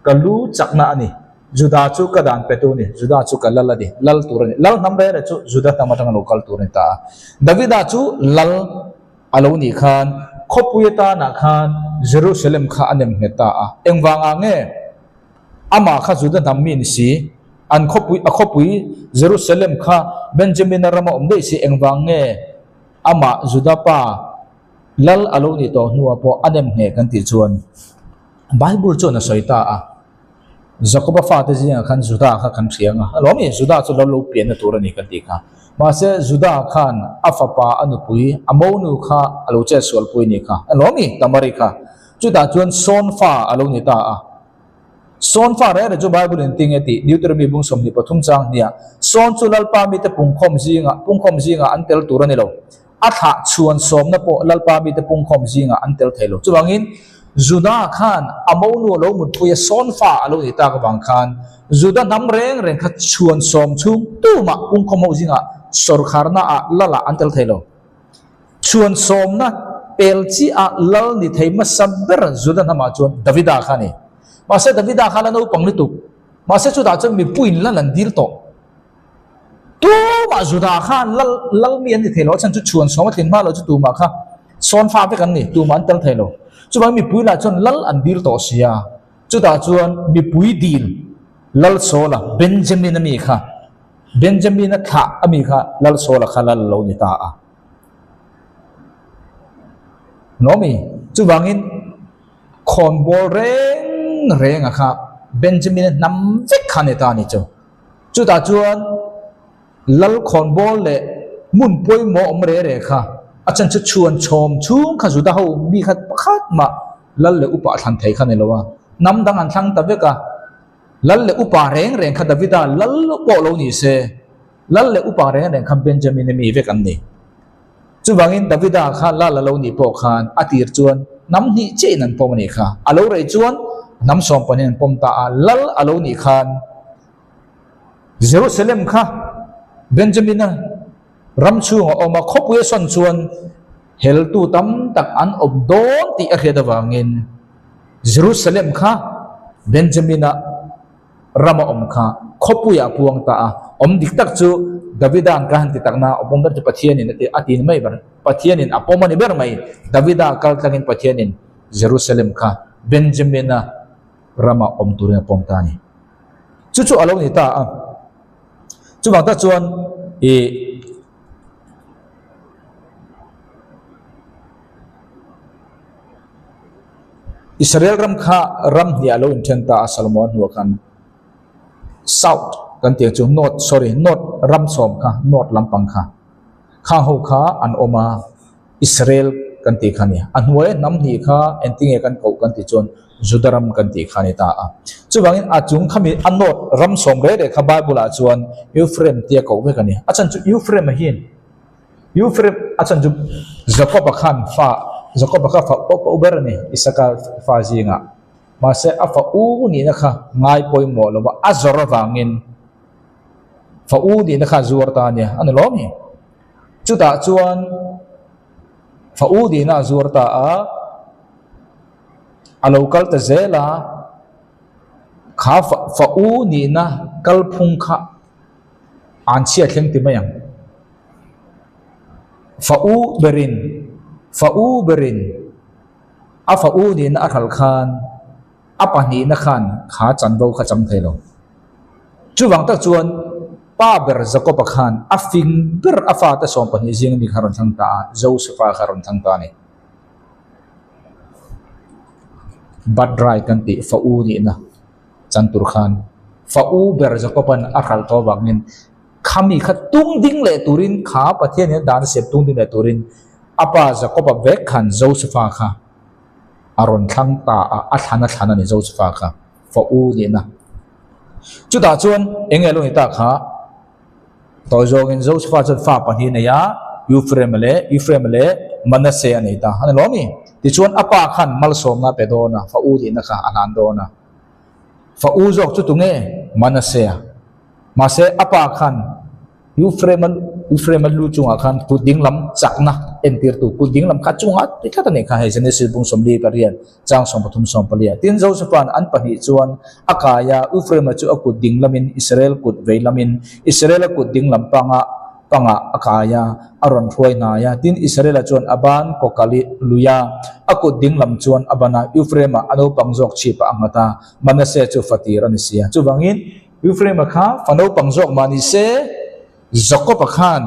Ka lu chakna a ni. Juda chu ka dan petu a ni. Juda chu ka lal a ni. Lal tur a ni. Lal hnam reng reng chu Juda hnam atanga lo kal tur a ni ta a. Davida chu lal a lo nih khan khawpui atanah khan Jerusalem kha a nem nghet ta a. Engvangah nge amah kha Juda hnam mi ni si, an khawpui, a khawpui Jerusalem kha Benjamina rama awm daih si, engvang nge amah Juda pa? Lal a lo nih tawh hnuah pawh a nem hneh kan tih chuan Bible chuan a sawi ta a, Jakoba fate zingah khan Juda kha kan hria ang a, alawm i, Juda chu lal lo pianna tur a ni kan tih kha. Mahse Juda khan a fapa a nupui a monu kha a lo chet sualpui a nih kha, alawm i, Tamari kha. Chutah chuan sawn fa a lo ni ta a. Sawn fa reng reng chu Bible in tinge tih Deuteronomy bung 23 chang hniah sawn chu Lalpa mite pungkhawm zingah pungkhawm zingah an tel tur a ni lo. A thlah chhuan sawmna pawh Lalpa mite pungkhawm zingah an tel thei lo. Chuvangin Juda khan a monu a lo mutpui a sawn fa a lo nih tak avang khan Juda hnam reng reng kha chhuan sawm chhung tumah pungkhawm ho zingah sawrkharna ah Lalah an tel thei lo. Chhuan sawmna pel chiah lal ni thei hmasa ber Juda hnamah chuan Davida kha a ni. Mahse Davida kha la naupang lutuk. Mahse chutah chuan mipuiin lal an dil tawh. Tumah Juda khan lal lal mi an ni thei lo, a chhan chu chhuan sawm a tlin hma lo chu tumah kha sawn fa vek an ni, tumah an tel thei lo. Chuvangin mipui lah chuan lal an dil tawh sia. Chutah chuan mipui dil lal Saula, Benjamin a mi kha, Benjamin-a thlah a mi kha lal Saula kha lal a lo ni ta a. Naomi, chuvangin khawnbawl reng renga kha Benjamin-a hnam vek kha a ni ta a ni chu. Chutah chuan lal khawnbawl leh hmun pawimawh awm re re kha a chan chu chhuan chhawm chhung kha Juda ho mi kha pakhat mah lal leh upa a thlan thei kha a ni lo a, hnam dang an thlang ta vek a. Lal leh upa reng reng kha Davida lal pawh lo ni se, lal leh upa reng reng kha Benjamin-a mi vek an ni. Chuvangin Davida kha lal a lo nih pawh khan a tir chuan hnam hnih chiahin an pawm a nih kha. A lo rei chuan hnam sawm pahnihin an pawm ta a, lal a lo nih khan Jerusalem kha Benjamin-a ram chhunga awm a, khawpui a sawn chuan heltu tam tak an awm dawn tih a hriat avangin Jerusalem kha Benjamin-a rama awm kha khawpuiah a puang ta a, awm dik tak chu Davida'n ka han ti tak na, a pawm ber chu Pathianin a ti a ti ni mai ber, Pathianin a pawm a ni ber mai, Davida kal tlangin Pathianin Jerusalem kha Benjamin-a rama awm turin a pawm ta a ni. Chu chu a lo ni ta a, chuvang tak chuan ih. Israel ram kha ram hnih ah lo inthen ta a Solomon hnuah khan South kan tih ang chu North sorry North ram sawm kha North lampang kha khang ho kha an awm a Israel kan tih kha a ni. A hnuaia hnam hnih kha engtinge kan koh kan tih chuan Juda ram kan tih kha a ni ta a. Chuvangin a chung khami a North ram sawm reh reh kha Bible ah chuan Ephraim tia koh vek a ni. A chhan chu Ephraim a hian Ephraim a chhan chu Jakob-a khan fa Jakob-a kha fa u ber a ni Isaka fa zingah. Mahse a fa u nihna kha ngai pawimawh lo va a zawr avangin fa u nihna kha a zuar ta a nia a ni lawm hi. Chutah chuan fa u nihna a zuar ta a, a lo kal ta zel a, kha fa fa u nihna kalphung kha An chhia thleng ti mai ang. Fa u berin, fa u berin a fa u nihna a hralh khan a pahnihna khan kha chanvo kha chang thei lo. Chuvang tak chuan pa ber Jakob-a khan a fing ber a fate 12 zinga mi kha a rawn thlang ta a, Joseph-a kha a rawn thlang ta a ni. Birthright kan tih fa u nihna. Chan tur khan fa u ber Jakoban a hralh tawh avangin khami kha tung ding leh turin kha Pathianin a dan a siam tung ding leh turin a pa Jakoba vek khan Josefa kha a rawn thlang ta a, a thlan a thlan a ni Josefa kha fa u nihna. Chutah chuan eng nge lo ni ta kha tawi zawngin Josefa chuan fa pahnih a nei a, Ephraim leh Ephraim leh Manasseh a nei ta a ni lo mi? Tichuan a pa khan malsawmna a pe dawn a, fa u nihna kha a hlan dawn a. Fa u zawk chu tunge? Manasea. Mahse, a pa khan Ephraim-a Ephraim-a lu chungah khan kut dinglam chakna entirtu kut dinglam kha chungah ti tlat a nih kha hei Genesis bung 48 chang 13 14. Tin, Joseph-a'n an pahnih chuan a kai a, Ephraim-a chu a kut dinglamin Israel kut veilamin Israel-a kut dinglam panga pangah a kai a, a rawn hruai hnai a. Tin, Israel-a chuan a ban kawkal i lui a, a kut dinglam chuan a ban a, Ephraim-a a naupang zawk chhipah a nghat a, Manasseh chu fa tir a ni si a. Chuvangin, Ephraim-a kha fa naupang zawk mah ni se, Jakob-a khan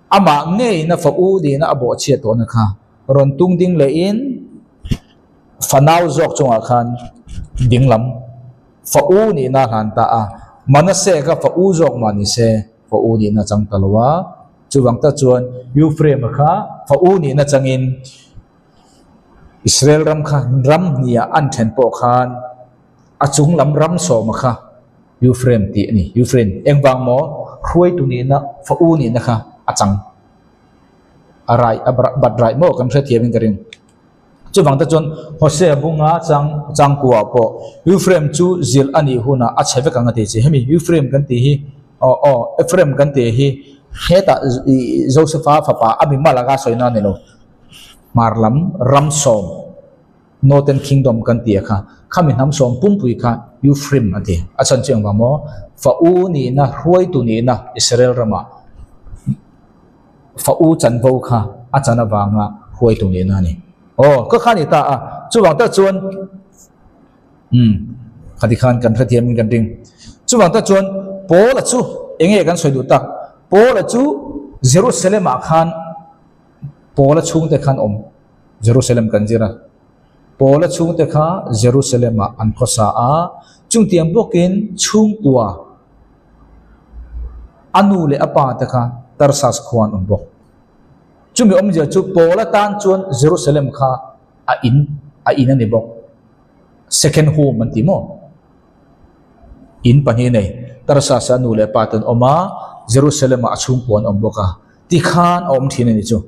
amah ngeiin a fa u nihna a bawhchhiat tawhna kha. Rawn tung ding lehin fanau zawk chungah khan dinglam fa u nihna a hlan ta a. Manase kha fa u zawk mah ni se fa u nihna a chang ta lo a. Chuvang tak chuan Ephraim-a kha fa u nihna changin Israel ram kha ram hniah an then pawh khan a chung lam ram sawma kha Ephraim tih a ni. Ephraim engvang maw hruaitu nihna fa u nihna kha a chang. A rai a bat raih maw kan hrethiamin ka ring. Chuvang te chuan Hosea bunga chang changkua pawh Ephraim chu zilh a nih hunah a chhe vek ang a ti chi. Hemi Ephraim kan tih hi aw aw Ephraim kan tih hi hetah ih Josepha fapa a mi malak a sawina a ni lo. Hmar lam ram sawm Northern Kingdom kan tih a kha khami hnam sawm pumpui kha Ephraim a ti. A chhan chu engvang maw? Fa u nihna hruaitu nihna Israel ramah Fa u chanvo kha a chan avanga huaitu nihna a ni. Aw, ka kha a ni ta a, chuvang tak chuan umm khati khan kan hrethiamin kan ring. Chuvang tak chuan Paula chu eng nge kan sawi duh tak? Paula chu Jerusalem ah khan Paula chhungte khan awm Jerusalem kan zir a. Paula chhungte kha Jerusalem ah an khawsa a, chungtiang bawkin chhungkua A nu leh a pa te kha Tarsas khua an awm bawk. Chumi awmzia chu Paul atan chuan Jerusalem kha a in a in a ni bawk. Second home an ti maw? In pahnih nei. Tarsas ah a nu leh a pa te an awm a, Jerusalem ah a chhungkua an awm bawk a. Tikhan a awm thin a ni chu.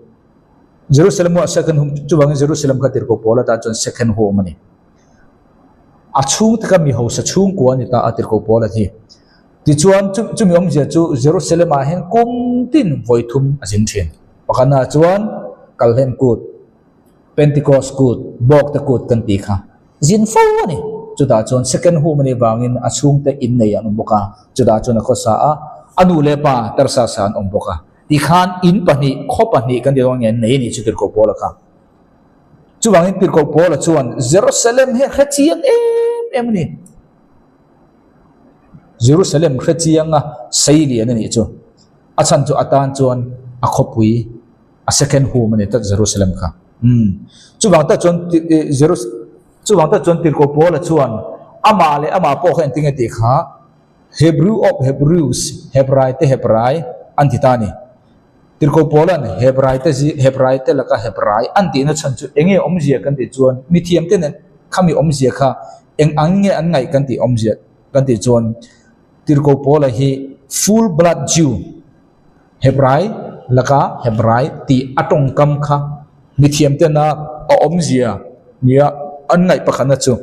Jerusalem ah second home chuvangin Jerusalem kha tirhkoh Paul atan chuan second home a ni. A chhungte kha mi hausa chhungkua a ni ta a tirhkoh Paul a ti. Tichuan, chumi awmzia chu Jerusalem-ah hian kum tin vawi thum a zin thin. Pakhatnaah chuan Kalhlen Kut, Pentecost Kut, Bawkte Kut kan tih kha zin fo a ni. Chutah chuan second home a nih vangin a chhungte innei an awm bawk a, chutah chuan a khawsa a, a nu leh pa Tarsasa an awm bawk a. Tikhan in pahnih, khaw pahnih kan ti dawn nge an nei a nih chu tirhkoh Paula kha. Chuvangin tirhkoh Paula chuan Jerusalem hi a hre chiang em em a ni. Jerusalem hre chianga sei lian a nih chu. A chhan chu atan chuan a khawpui, a second home a ni tlat Jerusalem kha. Umm. Chuvang tak chuan Jerus chuvang tak chuan Tirhkoh Paula chuan amah leh amah pawh kha engtin nge tih kha Hebrew of Hebrews, Hebrai te Hebrai an ti ta a ni. Tirhkoh Paula'n Hebraite zi Hebraite laka Hebrai an tihna chhan chu eng nge awmzia kan tih chuan mithiamte nen khami awmzia kha eng ang nge an ngaih kan tih awmzia kan tih chuan Tirhkoh Paula hi full blood Jew Hebrai laka Hebrai tih a tawngkam kha mithiamtena a awmzia nia an ngaih pakhatna chu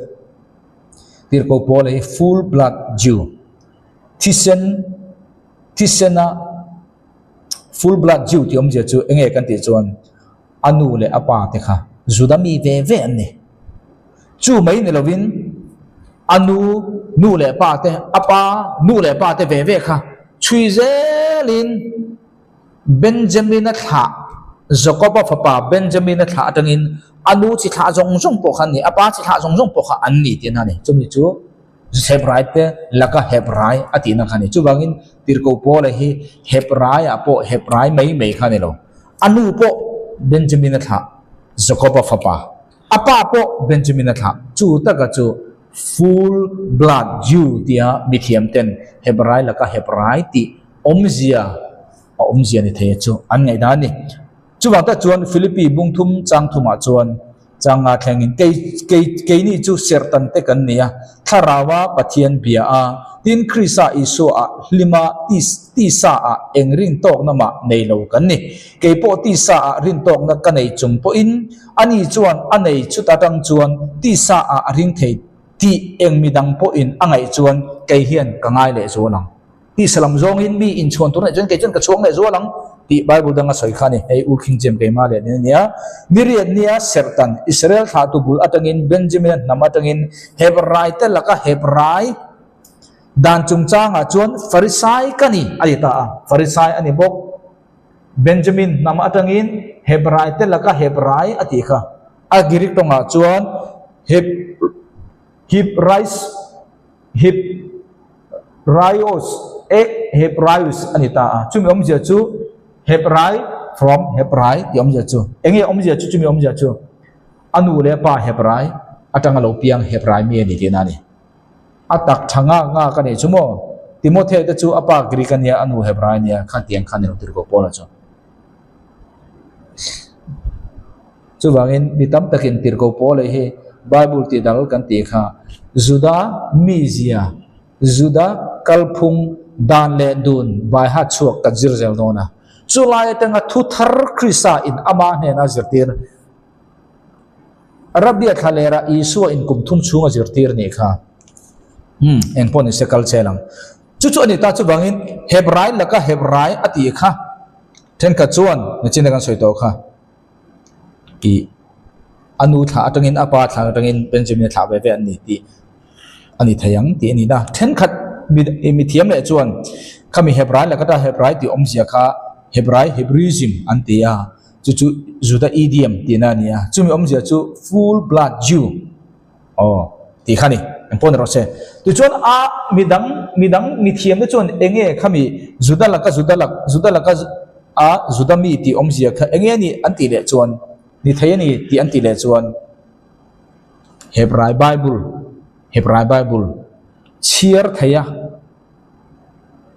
Tirhkoh Paula hi full blood Jew thisen thisena Full blood Jew tih awmzia chu enge kan tih chuan a nu leh a pa te kha Juda mi ve ve an ni. Chu mai ni lovin a nu nu leh pa te, a pa nu leh pa te ve ve kha chhui zelin Benjamin-a thlah, Jakob-a fapa Benjamin-a thlah atangin a nu chi thlah zawng zawng pawh kha an ni, a pa chi thlah zawng zawng pawh kha an ni tihna a ni. Chumi chu Hebrai te laka Hebrai a tihna kha a ni. Chuvangin Tirhkoh Paula hi Hebraiah pawh Hebrai mai mai kha a ni lo. A nu pawh Benjamin-a thlah, Jakob-a fapa. A pa pawh Benjamin-a thlah. Chu taka chu full blood Jew tia mithiam ten Hebrai laka Hebrai tih awmzia a awmzia ni thei chu an ngaihdan a ni. Chuvang tak chuan Philippi bungthum chang thumah chuan Changa thlengin kei kei keini chu serhtan te kan ni a, Thlaraua Pathian bia a, tin Krista Isua ah hlima tis tisa ah eng rintawkna mah nei lo kan ni. Kei pawh tisa ah rintawkna ka nei chung pawhin ani chuan a nei chuta tang chuan tisa ah a ring thei tih eng midang pawhin a ngaih chuan kei hian ka ngai leh zual ang. Tisa lam zawngin mi inchhuan tur anih chuan kei chuan ka chhuang leh zual ang tih Bible danga sawi kha a ni. Hei U King James keimah leh nen a nia. Ni riat nia serhtan Israel thlahtu bul atangin Benjamin-a hnam atangin Hebrai te laka Hebrai dan chungchangah chuan Farisai ka ni a ti ta a. Farisai a ni bawk. Benjamin hnam atangin Hebrai te laka Hebrai a tih kha. A Greek tawngah chuan Heb Hebrais Hip Raios ek Hebraios a ni ta a. Chumi awmzia chu Hebrai. from Hebrai tih awmzia chu. Enge awmzia chu chumi awmzia chu? A nu leh a pa Hebrai atanga lo piang Hebrai mi a ni tihna a ni. A tak tha ngak ngak a nih chu maw? Timothea te chu a pa Greek a nia, a nu Hebrai a nia, kha tiang kha a ni lo tirhkoh Paula chu. Chuvangin mi tam takin tirhkoh Paula hi Bible tih dal kan tih kha Juda mizia, Juda kalphung dan leh dun baiha chhuak kan zir zel dawn a. Chulai atanga thu thar Krista in ama hnena zirtir Arabia thlalera Isua in kum thum chhung a zirtir nih kha. Umm, eng pawh ni se kal chel ang. Chu chu a ni ta chuvangin Hebrai laka Hebrai a tih kha thenkhat chuan nichin a kan sawi tawh kha ih a nu thlah atangin a pa thlah atangin Benjamin a thlah ve ve an ni tih a ni thei ang tih a ni na. Thenkhat mi mi thiam leh chuan khami Hebrai laka ta Hebrai tih awmzia kha Hebrai Hebrewism an ti a. Chu chu Juda idiom tihna a ni a, chumi awmzia chu full blood Jew aw tih kha a ni, eng pawh ni rawh se. Tichuan a midang midang mithiamte chuan enge khami Juda laka Juda lak Juda laka a Juda mi tih awmzia kha enge a nih an tih leh chuan ni thei a ni tih an tih leh chuan Hebrai Bible Hebrai Bible chhiar thei a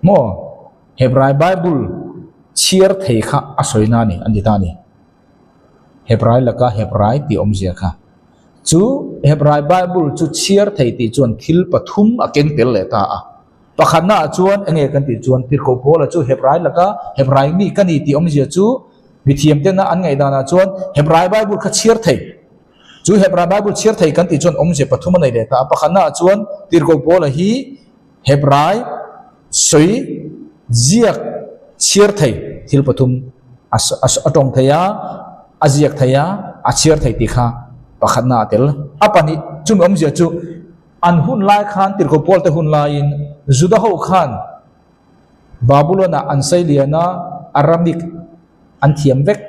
maw? Hebrai Bible chhiar thei kha a sawina a ni, an ti ta a ni. Hebrai laka Hebrai tih awmzia kha. Chu Hebrai Bible chu chhiar thei tih chuan thil pathum a keng tel leh ta a. Pakhatnaah chuan enge kan tih chuan Tirhkoh Paula chu Hebrai laka Hebrai mi ka ni tih awmzia chu mithiamtena an ngaihdanah chuan Hebrai Bible kha chhiar thei. Chu Hebrai Bible chhiar thei kan tih chuan awmzia pathum a nei leh ta a. Pakhatnaah chuan Tirhkoh Paula hi Hebrai sawi ziak chhiar thei thil pathum a tawng thei a, a ziak thei a, a chhiar thei tih kha pakhatna a tel. A pahnih chumi awmzia chu an hun lai khan Tirhkoh Paul te hun laiin Juda ho khan Babylon-ah an sai lian a, Aramic an thiam vek.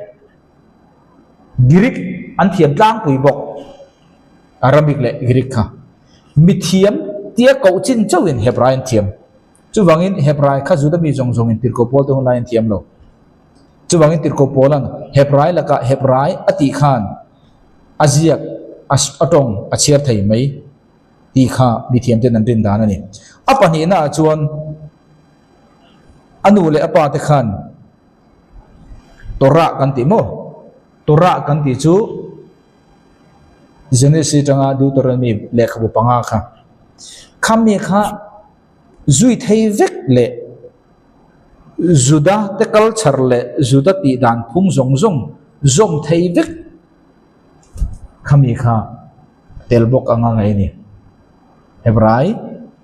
Greek an thiam tlangpui bawk. Arabic leh Greek kha mithiam tia koh chin chauhin Hebrai an thiam. Chuvangin Hebrai kha Juda mi zawng zawngin Tirhkoh Paul te hun laiin an thiam lo. Chuvangin Tirhkoh Paula'n Hebrai lakah Hebrai a tih khan a ziak, a tawng a chhiar thei mai tih kha mithiam ten an rin dan a ni. A pahnihnaah chuan a nu leh a pa te khan Torah kan tih maw? Torah kan tih chu Genesis atanga Deuteronomy lehkhabu panga kha khami kha zui thei vek leh Juda te culture leh Juda tih dan phung zawng zawng zawm thei vek khami kha tel bawk anga ngaih a ni. Hebrai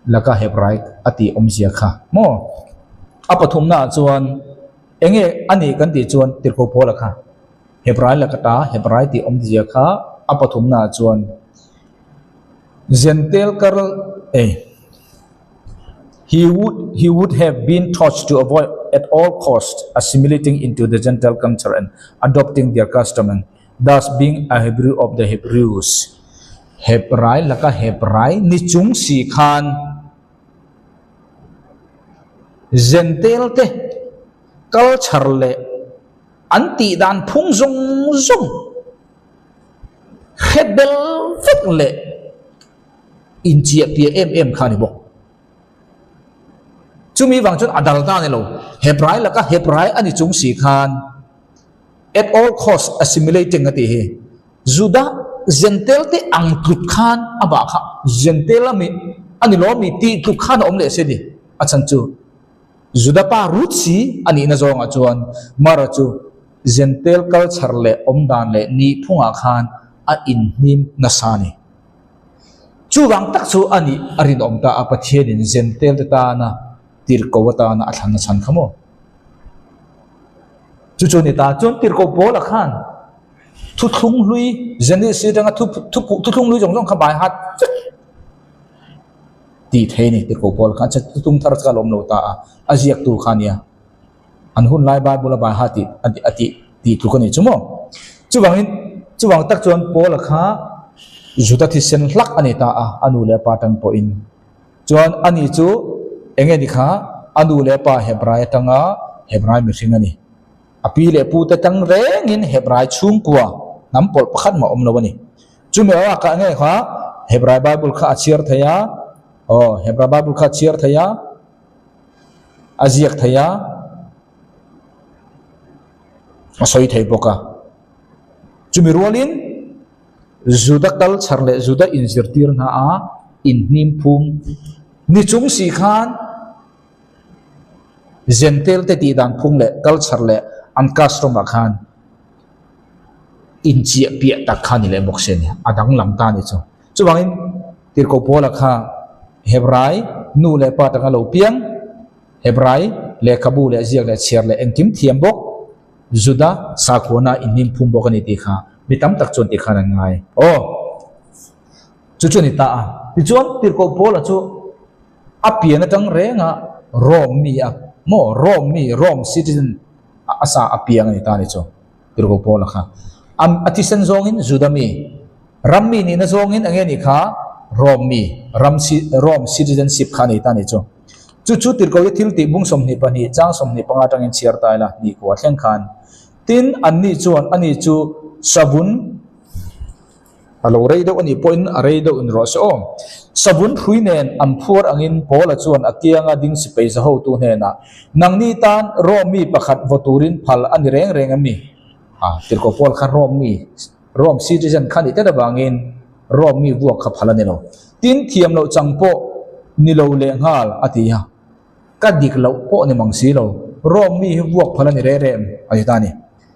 laka Hebrai a tih awmzia kha maw? A pathumnaah chuan enge a nih kan tih chuan Tirhkoh Paula kha. Hebrai laka ta Hebrai tih awmzia kha a pathumnaah chuan Gentile kar eh He would he would have been taught to avoid at all cost assimilating into the Gentile culture and adopting their custom and thus being a Hebrew of the Hebrews. Hebrai laka Hebrai ni chung si khan Gentile te culture leh An tih dan phung zawng zawng hre bel vek leh inchiah piah em em kha a ni bawk. Chumi vang chuan a dal ta a ni lo. Hebrai laka Hebrai a ni chung si khan at all cost assimilating a tih hi Juda Gentile te ang tluk khan amah kha Gentile ami a ni lawm mi tih tluk khan a awm leh si a ni. A chhan chu. Juda pa Ruth si a nihna zawngah chuan Mara chu Gentile culture leh awmdan leh nihphungah khan a inhnim nasa a ni. Chuvang tak chu a nih a rinawm ta a, Pathianin Gentile te tana tirhkoh atana a thlanna chhan kha maw? Chu chu a ni ta. Chuan tirhkoh Paula khan thuthlung hlui, Genesis atanga thuthlung hlui zawng zawng kha bai hat vek. Tih thei a ni tirhkoh Paul khan tum thar chu a lawm lo ta a, a ziak tur kha a nia. An hun lai Bible a baiha tih a tih tih tluk a nih chu maw? Chuvangin chuvang tak chuan Paula kha Juda thisen hlak a ni ta a, a nu leh a pa atang pawhin. Chuan ani chu eng nge ni kha a nu leh a pa Hebrai atanga Hebrai mihring a ni. A pi leh pute tang rengin Hebrai chhungkua hnam pawlh pakhat mah awm lo a ni. Chumi bakah nge kha Hebrai Bible kha a chhiar thei a, aw Hebrai Bible kha a chhiar thei a, a ziak thei a, a sawi thei bawk a. Chumi rualin Juda culture leh Juda inzirtir hna a inhnim phum ni chung si khan Zentel te tih dan phung leh culture leh an custom ah khan inchiah piah tak kha ni leh bawk se ni, a danglam ta ni chu. Chuvangin Tirhkoh Paula kha Hebrai nu leh pa tanga lo piang, Hebrai lehkhabu leh ziak leh chhiar leh engkim thiam bawk, Juda sakhuana inhnim phum bawk a ni tih kha mi tam tak chuan tih khan an ngai. Aw, chu chu a ni ta a. Tichuan Tirhkoh Paula chu a pian atang renga Rome mi a maw Rome mi Rome citizen a sa a piang a ni ta a ni chu Tirhkoh Paula kha. A thisen zawngin Juda mi, ram mi nihna zawngin eng nge nih kha Rome mi, ram Rome citizenship kha a nei ta a ni chu. Chu chu Tirhkohte thil tih bung 22 chang 25 atangin chhiar ta ila hnih kua thleng khan. Tin, anni chuan ani chu savun A lo rei deuh a nih pawhin a rei deuh in rawh se aw. Savun hrui nen an phuar angin Paula chuan a kianga ding sipai za hotu hnenah, Nangni tan Rome mi pakhat vaw turin phal a ni reng reng em ni? A, tirhkoh Paul kha Rome mi, Rome citizen kha nih tlat avangin Rome mi vuak kha phal a ni lo. Tin, thiam loh chang pawh ni lo lehnghal, a ti a. Ka dik loh pawh ni mang si lo, Rome mi hi vuak phal a ni reng reng em? A ti ta a ni.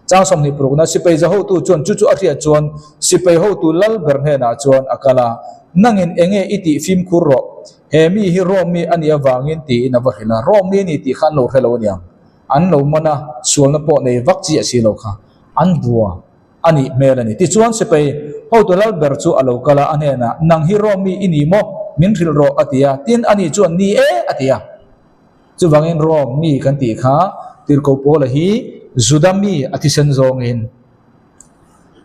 Chang 26 na sipai za hotu chuan chu chu a hriat chuan sipai hotu lal ber hnenah chuan a kal a, Nangin enge i tih fimkhur rawh, he mi hi Rome mi a nih avangin tiin a va hrilh a, Rome mi a ni tih kha an lo hre lo aniang, an lo man a, sualna pawh nei vak chiah si lo kha an bua a nih hmel a ni. Tichuan sipai hotu lal ber chu a lo kal a, a hnenah, Nang hi Rome mi i ni maw? Min hrilh rawh a ti a, tin ani chuan, Ni e a ti a. Chuvangin Rome mi kan tih kha Tirhkoh Paula hi Juda mi a thisen zawngin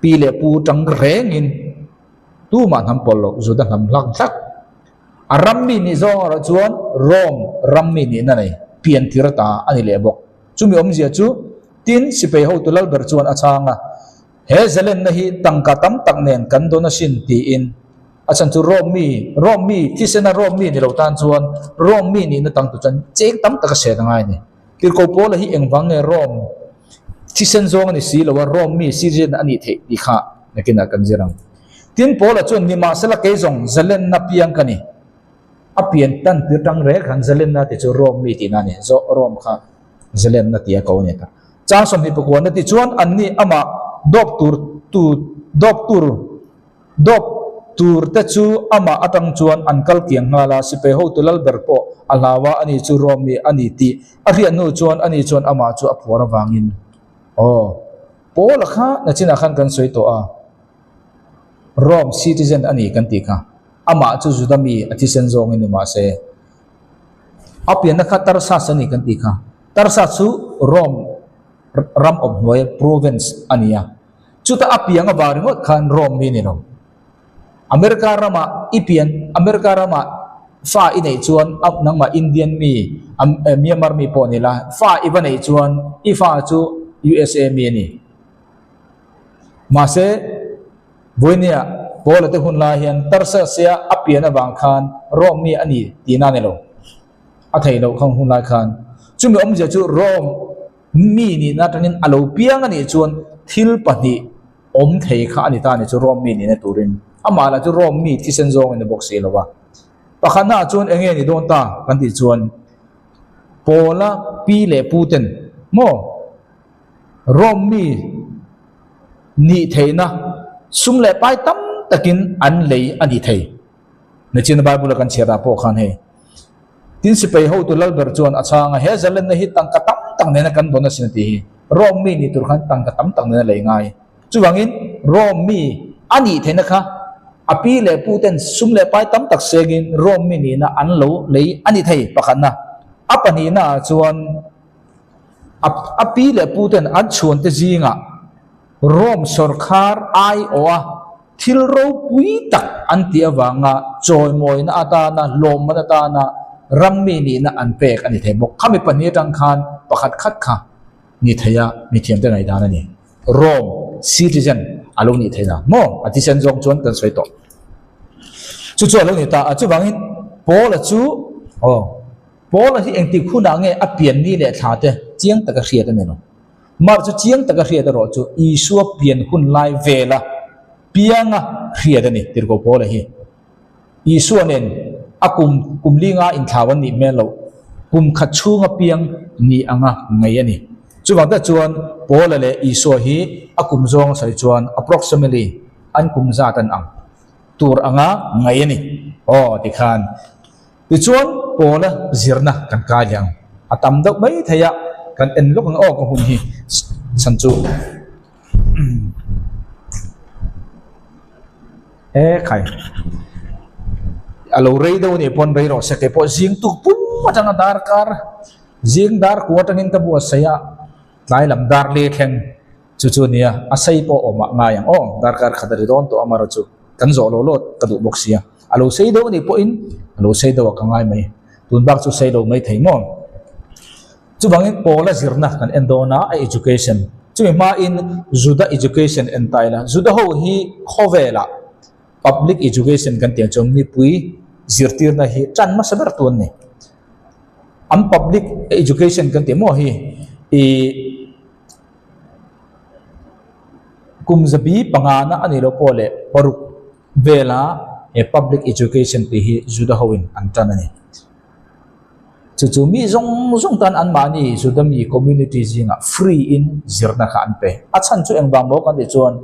pi leh pu tang rengin tumah hnam pawlh loh Juda hnam hlak hlak. A ram mi nih zawng erawh chuan Rome ram mi nihna nei piantir ta a ni leh bawk. Chumi awmzia chu tin sipai hotu lalber chuan a chhang a, He zalenna hi tangka tam tak nen kan dawn asin tiin A chhan chu Rome mi, Rome mi, thisena Rome mi ni lo tan chuan Rome mi nihna tang tur chuan cheng tam tak a hriat a ngai a ni. Tirhkoh Paula hi engvang nge Rome thisen zawng a ni si lo a, Rome mi citizen a nih theih tih kha nakinah kan zir ang. Tin, Paula chuan nimahsela kei zawng zalenna piang ka ni. A pian tan tir tang rek han zalenna tih chu Rome mi tihna a ni. Zawh Rome kha zalenna tia ko a ni ta. Chang 29 na tih chuan anni amah dawp tur tu dawp tur Dawp tur te chu amah atang chuan an kal kiang nghal a, sipai hotu lal ber pawh a hlau a, ani chu Rome mi a ni tih a hriat hnu chuan ani chuan amah chu a phuar avangin aw Paula kha nachinah khan kan sawi tawh a, Rome citizen a ni kan tih kha, amah chu Juda mi a thisen zawngin ni mahse a pianna kha Tarsas a ni kan tih kha, Tarsas chu Rome ram awm hnuai province a ni a. Chuta a piang avang ringawt khan Rome mi ni lo. America ramah i pian, America ramah fa i neih chuan a nangmah Indian mi, Myanmar mi pawh ni la, fa i va neih chuan i fa chu USA mi a ni. Mahse, Vawinia Paula te hun lai hian Tarsasia a pian avang khan Rome mi a ni tihna a ni lo. A theih loh khang hun lai khan. Chumi awmzia chu Rome Mi nihna atangin a lo piang a nih chuan thil pahnih awm thei kha a ni ta a ni chu Rome mi nihna turin. Amah lah chu Rome mi thisen zawngin a bawk si lo va. Pakhatnaah chuan eng nge ni dawn ta kan tih chuan Paula pi leh pu ten maw Rome mi nih theihna sum leh pai tam takin an lei a ni thei. Nichina Bible a kan chhiar ah pawh khan hei Tin sipai hotu lalber chuan a chhang a, he zalenna hi tangka tam tak nena kan dawn asin a ti hi. Rome mi nih tur khan tangka tam tak nena lei ngai. Chuvangin Rome mi a nih theihna kha a pi leh pu ten sum leh pai tam tak sengin Rome mi nihna an lo lei a ni thei pakhatna. A pahnihna ah chuan a pi leh pu ten an chhuante zingah Rome sawrkhar aiawh a Thil ropui tak an tih avanga chawimawina atana, lawmman atana rammi nihna an pek a ni thei bawk. Khami pahnih atang khan pakhat khat kha Ni thei a, mithiamte ngaihdan a ni. Rome citizen a lo nih theih dan maw? A thisen zawng chuan kan sawi tawh. Chu chu a lo ni ta a, chuvangin Paula chu aw Paula hi engtik hunah nge a pian ni leh thla te chiang taka hriat a ni lo. Mar chu chiang taka hriat erawh chu Isua pian hun lai vela pianga hriat a ni tirhkoh Paula hi. Isua nen a kum kum linga inthlau an nih hmel loh, kum khat chhunga piang ni anga ngaih a ni. Chuvang tak chuan Paula leh Isua hi a kum zawng a sawi chuan approximately an kum zat an ang tur anga ngaih a ni. Aw tikhan tichuan Paula zirna kan kai leh ang. A tam deuh mai thei a, kan en lawk ang aw ka hun hi chhan chu. E khai a lo rei deuh anih pawn rei rawh se kei pawh zing tuk pum atanga darkar zing dar kua atangin ka buatsaih a tlai lam dar li thleng chu chu ania a sei pawh awm ah ngai ang aw darkar khat a ri dawn tawh amarawh chu kan zawh lo lawt ka duh bawk sia a lo sei deuh anih pawhin a lo sei deuh ah ka ngai mai tun bak chu sei lo mai thei maw. Chuvangin Paula zirna kan en dawn a, a education. Chumi hmain Juda education en ta ila, Juda ho hi khawvelah public education kan tih ang chuan mipui zirtirna hi tan hmasa ber tu an ni. An public education kan tih maw hi ih kum zabi pangana a nih loh pawh leh paruk vela he public education tih hi Juda hoin an tan a ni. Chu chu mi zawng zawng tan anmahni Juda mi community zingah free in zirna kha an pe. A chhan chu engvang maw kan tih chuan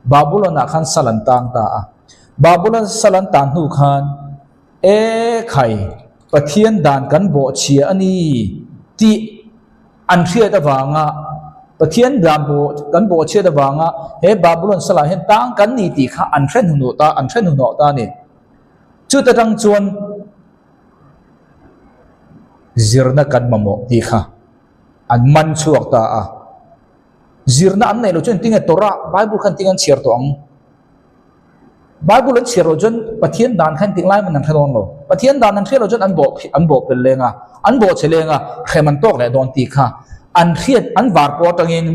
Babylon ah khan sal an tang ta a. Babylon sal an tan hnu khan E khai, Pathian dan kan bawhchhia a ni tih an hriat avanga Pathian dan bawh kan bawhchhiat avanga he Babylon salah hian tang kan ni tih kha an hre hnuhnawh ta an hre hnuhnawh ta a ni. Chuta tang chuan Zirna kan mamawh tih kha an man chhuak ta a. Zirna an neih loh chuan tinge Torah, Bible khan tinge an chhiar tawh ang? Bible an chhiar loh chuan Pathian dan khan tinglai man an hre dawn lo. Pathian dan an hriat loh chuan an bawh an bawh pel leng a, an bawh chhe leng a, hrem an tawk leh dawn tih kha an hriat an var pawh atangin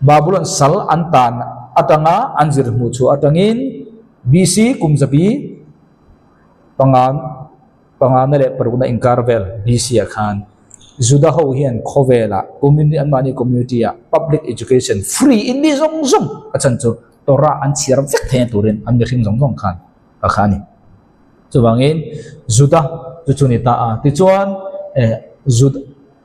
Babylon sal an tan atanga an zir hmuh chhuah atangin BC kum zabi panga pangana leh parukna inkar vel BC ah khan Juda ho hian khawvelah community anmahni community ah public education free in mi zawng zawng a chhan chu Torah an chhiar vek theihna turin an mihring zawng zawng khan a kha a ni. Chuvangin Juda chu chu ni ta a tichuan eh Juda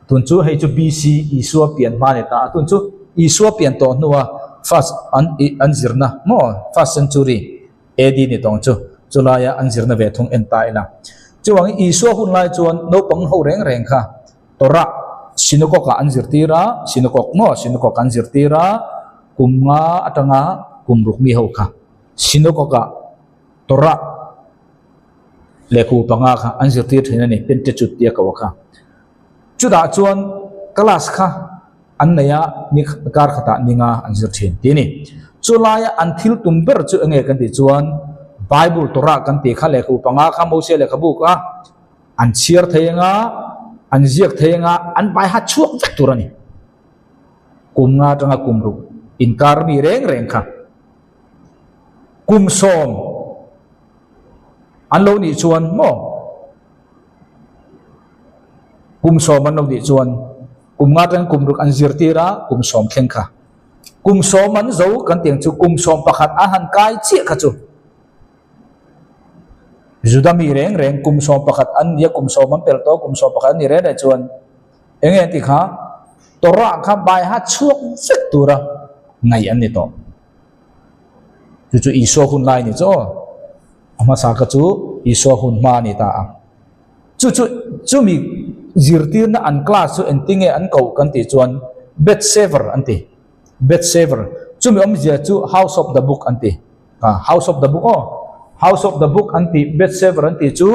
tun chu hei chu BC Isua pian hma a ni ta a tun chu Isua pian tawh hnua first an an zirna maw first century AD ni tawng chu chulaia an zirna ve thung en ta ila. Chuvangin Isua hun lai chuan naupang ho reng reng kha Torah synagogue ah an zirtir a, synagogue maw synagogue an zirtir a, kum nga atanga kum ruk mi ho kha synagogue ah Torah lehkhabu panga kha an zirtir thin a ni, Pentateuch tia ko kha. Chutah chuan class kha an nei a, ni kar khatah ni nga an zir thin tih a ni. Chu laia an thil tum ber chu enge kan tih chuan Bible Torah kan tih kha lehkhabu panga kha Mose lehkhabu kha an chhiar thei anga, an ziak thei anga, an bai hat chhuak vek tur a ni. Kum nga atanga kum ruk inkar mi reng reng kha kum sawm an lo nih chuan maw Kum sawm an lo nih chuan kum nga atangin kum ruk an zirtir a, kum sawm thleng kha. Kum sawm an zo kan tih ang chu kum sawm pakhat an han kai chiah kha chu Juda mi reng reng kum sawm pakhat an nia, kum sawm an pel tawh, kum sawm pakhat an nih reng reng chuan eng nge an tih kha Torah kha baiha chhuak vek tura ngaih an ni tawh. Chu chu Isua hun lai a ni chu aw. A hmasa kha chu Isua hun hma a ni ta a. Chu chu chumi zirtirna an class chu engtinge an koh kan tih chuan Beth Sever an ti. Beth Sever. Chumi awmzia chu House of the Book an ti. Ah, House of the Book aw. House of the Book an tih Beth Sever an tih chu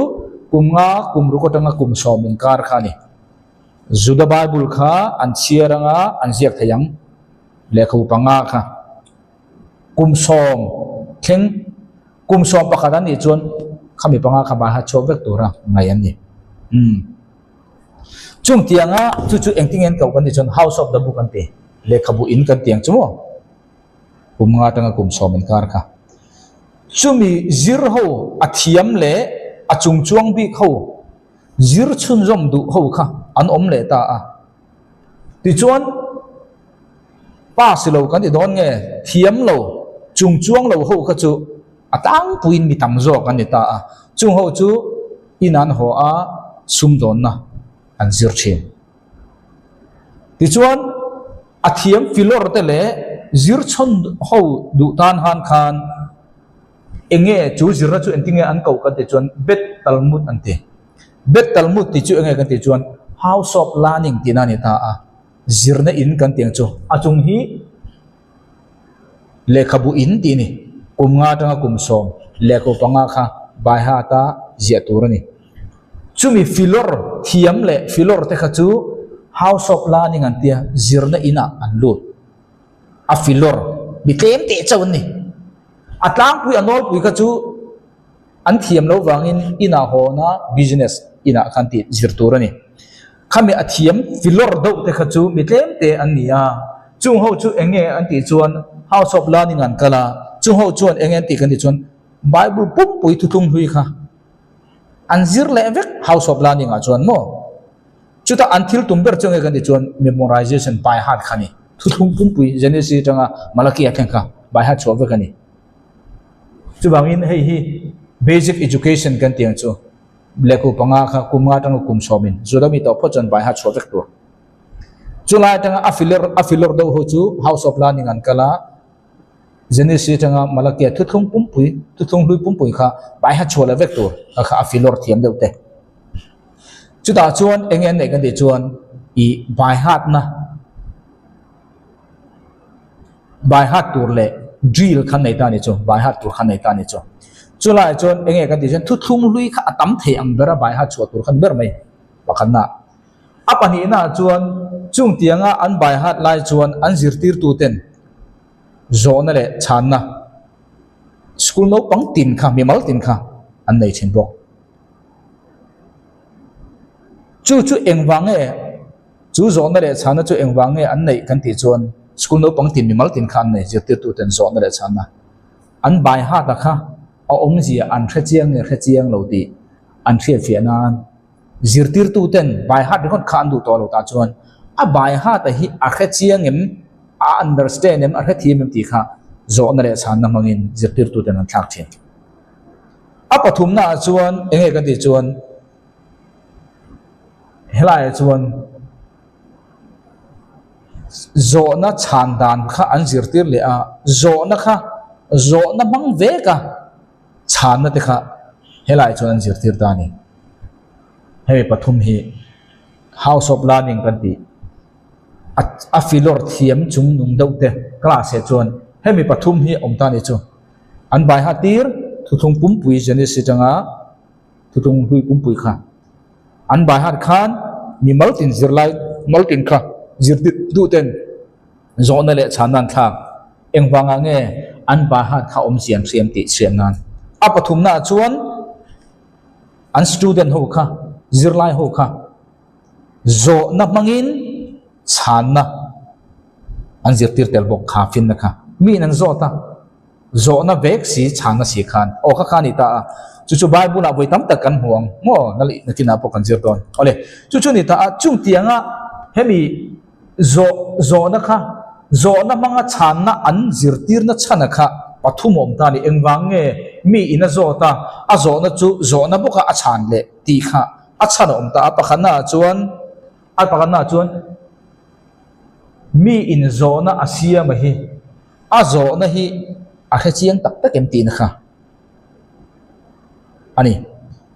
kum nga kum ruk atanga kum sawm inkar kha a ni. Juda Bible kha an chhiar anga an ziak thei ang lehkhabu panga kha. Kum sawm thleng kum sawm pakhat an nih chuan khami panga kha baiha chhuak vek tura ngaih an ni. Umm. Chung tianga chu chu engtin nge an koh kan tih chuan House of the Book an ti. Lehkhabu in kan ti ang chu maw? Kum nga atanga kum sawm inkar kha. Chumi zir ho a thiam leh a chungchuang bik ho zir chhunzawm duh ho kha an awm leh ta a. Tichuan, pa si lo kan ti dawn nge, thiam lo, chungchuang lo ho kha chu a tlangpuiin mi tam zawk an ni ta a. Chung ho chu in an haw a, sumdawnna an zir thin. Tichuan, a thiam filawr te leh zir chhawn ho duh tan han khan eng nge chu zirna chu engtin nge an koh kan tih chuan Bet Talmud an ti. Bet Talmud tih chu eng nge kan tih chuan House of Learning tihna a ni ta a, zirna in kan tih ang chu. A chung hi lehkhabu in tih a ni. Kum nga atanga kum sawm lehkhabu panga kha Baihata ziah tur a ni. Chumi filawr thiam leh filawr te kha chu House of Learning an tia zirna inah an lut. A filawr mi tlem teh chauh an ni. A tlangpui a nawlpui kha chu an thiam lo vangin inah hawna business inah khan tih zir tur a ni. Khami a thiam filawr deuh te kha chu mi tlem te an ni a. Chung ho chu eng nge an tih chuan House of Learning an kal a, chung ho chuan eng nge an tih kan tih chuan Bible pumpui thuthlung hlui kha An zir leh vek House of Learning ah chuan maw? Chutah an thil tum ber chu nge kan tih chuan memorization by heart kha a ni. Thuthlung pumpui Genesis atanga Malachi a thleng kha by heart chhuah vek a ni. Chuvangin hei hi basic education kan tih ang chu lehkhabu panga kha kum nga atanga kum sawmin Juda mi tawh phawt chuan by heart chhuah vek tur. Chulai atanga a filawr a filawr deuh ho chu House of Learning an kal a. Genesis atanga Malakia thuthlung pumpui, thuthlung hlui pumpui kha baiha chhuah leh vek tur a kha a filawr thiam deuh te. Chutah chuan eng nge an neih kan tih chuan ih baihatna, baihat tur leh drill kha an nei ta a ni chu, baihat tur kha an nei ta a ni chu. Chulaiah chuan eng nge kan tih chuan thuthlung hlui kha a tam thei ang bera baihat chhuah tur kha a ni ber mai pakhatna. A pahnihnaah chuan chung tianga an baihat lai chuan an zirtirtuten Zawhna leh chhanna school naupang tin kha, mimal tin kha an nei thin bawk. Chu chu engvang nge, chu zawhna leh chhanna chu engvang nge an neih kan tih chuan school naupang tin, mimal tin kha an nei, zirtirtuten zawhna leh chhanna an bai hat a kha a awmzia an hre chiang nge hre chiang lo tih an hriatfiah nan Zirtirtuten by heart ringawt kha an duh tawh lo tah chuan a by heart a hi a hre chiang em, a understand em, a hre thiam em tih kha zawhna leh chhanna hmangin zirtirtuten an thlak thin. A pathumna ah chuan eng nge kan tih chuan helaiah chuan zawhna chhan dan kha an zirtir leh a, zawhna kha zawhna hmang vek a. Chhanna te kha helaiah chuan an zirtir ta a ni. Hemi pathum hi House of Learning kan tih a a filawr thiam chung nung deuh te class ah chuan hemi pathum hi a awm ta a ni chu. An bai ha tir thuthlung pumpui Genesis atanga thuthlung hlui pumpui kha an bai hat khan mi maltin zirlai maltin kha zirtir duh ten Zawhna leh chhanna an thlak. Engvangah nge an bahat kha awmzia an hriam tih chhiat nan. A pathumnaah chuan an student ho kha, zirlai ho kha zawhna hmangin chhanna an zirtir tel bawk kha finna kha. Miin an zawt a, zawhna vek si chhanna si khan aw kha kha a ni ta a. Chu chu Bible ah vawi tam tak kan hmu ang maw nakinah pawh kan zir dawn. Awle, chu chu a ni ta a, chungtianga hemi Zawh, zawhna kha, zawhna hmanga chhanna an zirtirna chhana kha pathum awm ta a ni. Engvang nge mi in a zawt a, a zawhna chu zawhna bawka a chhan leh tih kha a chhan a awm ta a. Pakhatna ah chuan, a pakhatna ah chuan mi in zawhna a siam a hi, a zawhna hi a hre chiang tak tak em tihna kha a ni.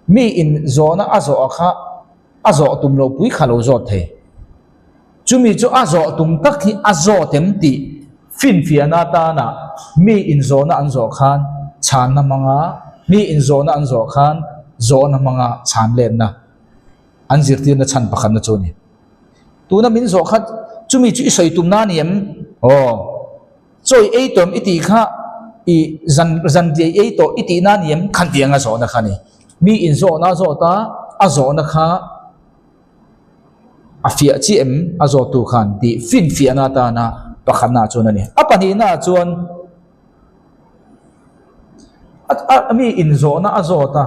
Mi in zawhna a zawh a kha a zawh tum lo pui kha lo zawt thei. Chumi chu a zawh tum tak hi a zawt em tih finfiahna atana mi inzawhna an zawh khan chhanna hmanga mi inzawhna an zawh khan zawhna hmanga chhan letna an zirtirna chhan pakhatna chu a ni. Tuna min zawh kha chumi chu i sawi tumna a ni em? Aw. Chaw i ei tawh em i tih kha i zan zan diai ei tawh i tihna a ni em? Khan tiang a zawhna kha a ni. Mi inzawhna a zawt a, a zawhna kha. A fiah chiah em? A zawttu khan tih finfiahna atana pakhatna chuan a ni. A pahnihna chuan a mi inzawhna a zawt a,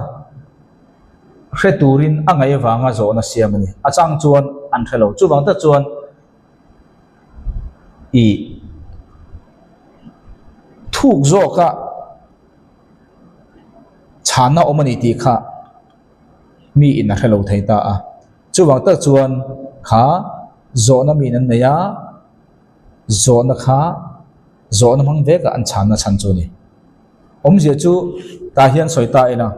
hre turin a ngaih avanga zawhna siam a ni. A chang chuan an hre lo. Chuvang tak chuan ih thuk zawka chhanna awm a ni tih kha mi in a hre lo thei ta a. Chuvang tak chuan kha zawhna mi in an nei a, zawhna kha zawhna hmang vekah an chhanna chhan chu a ni. Awmzia chu tah hian sawi ta ila,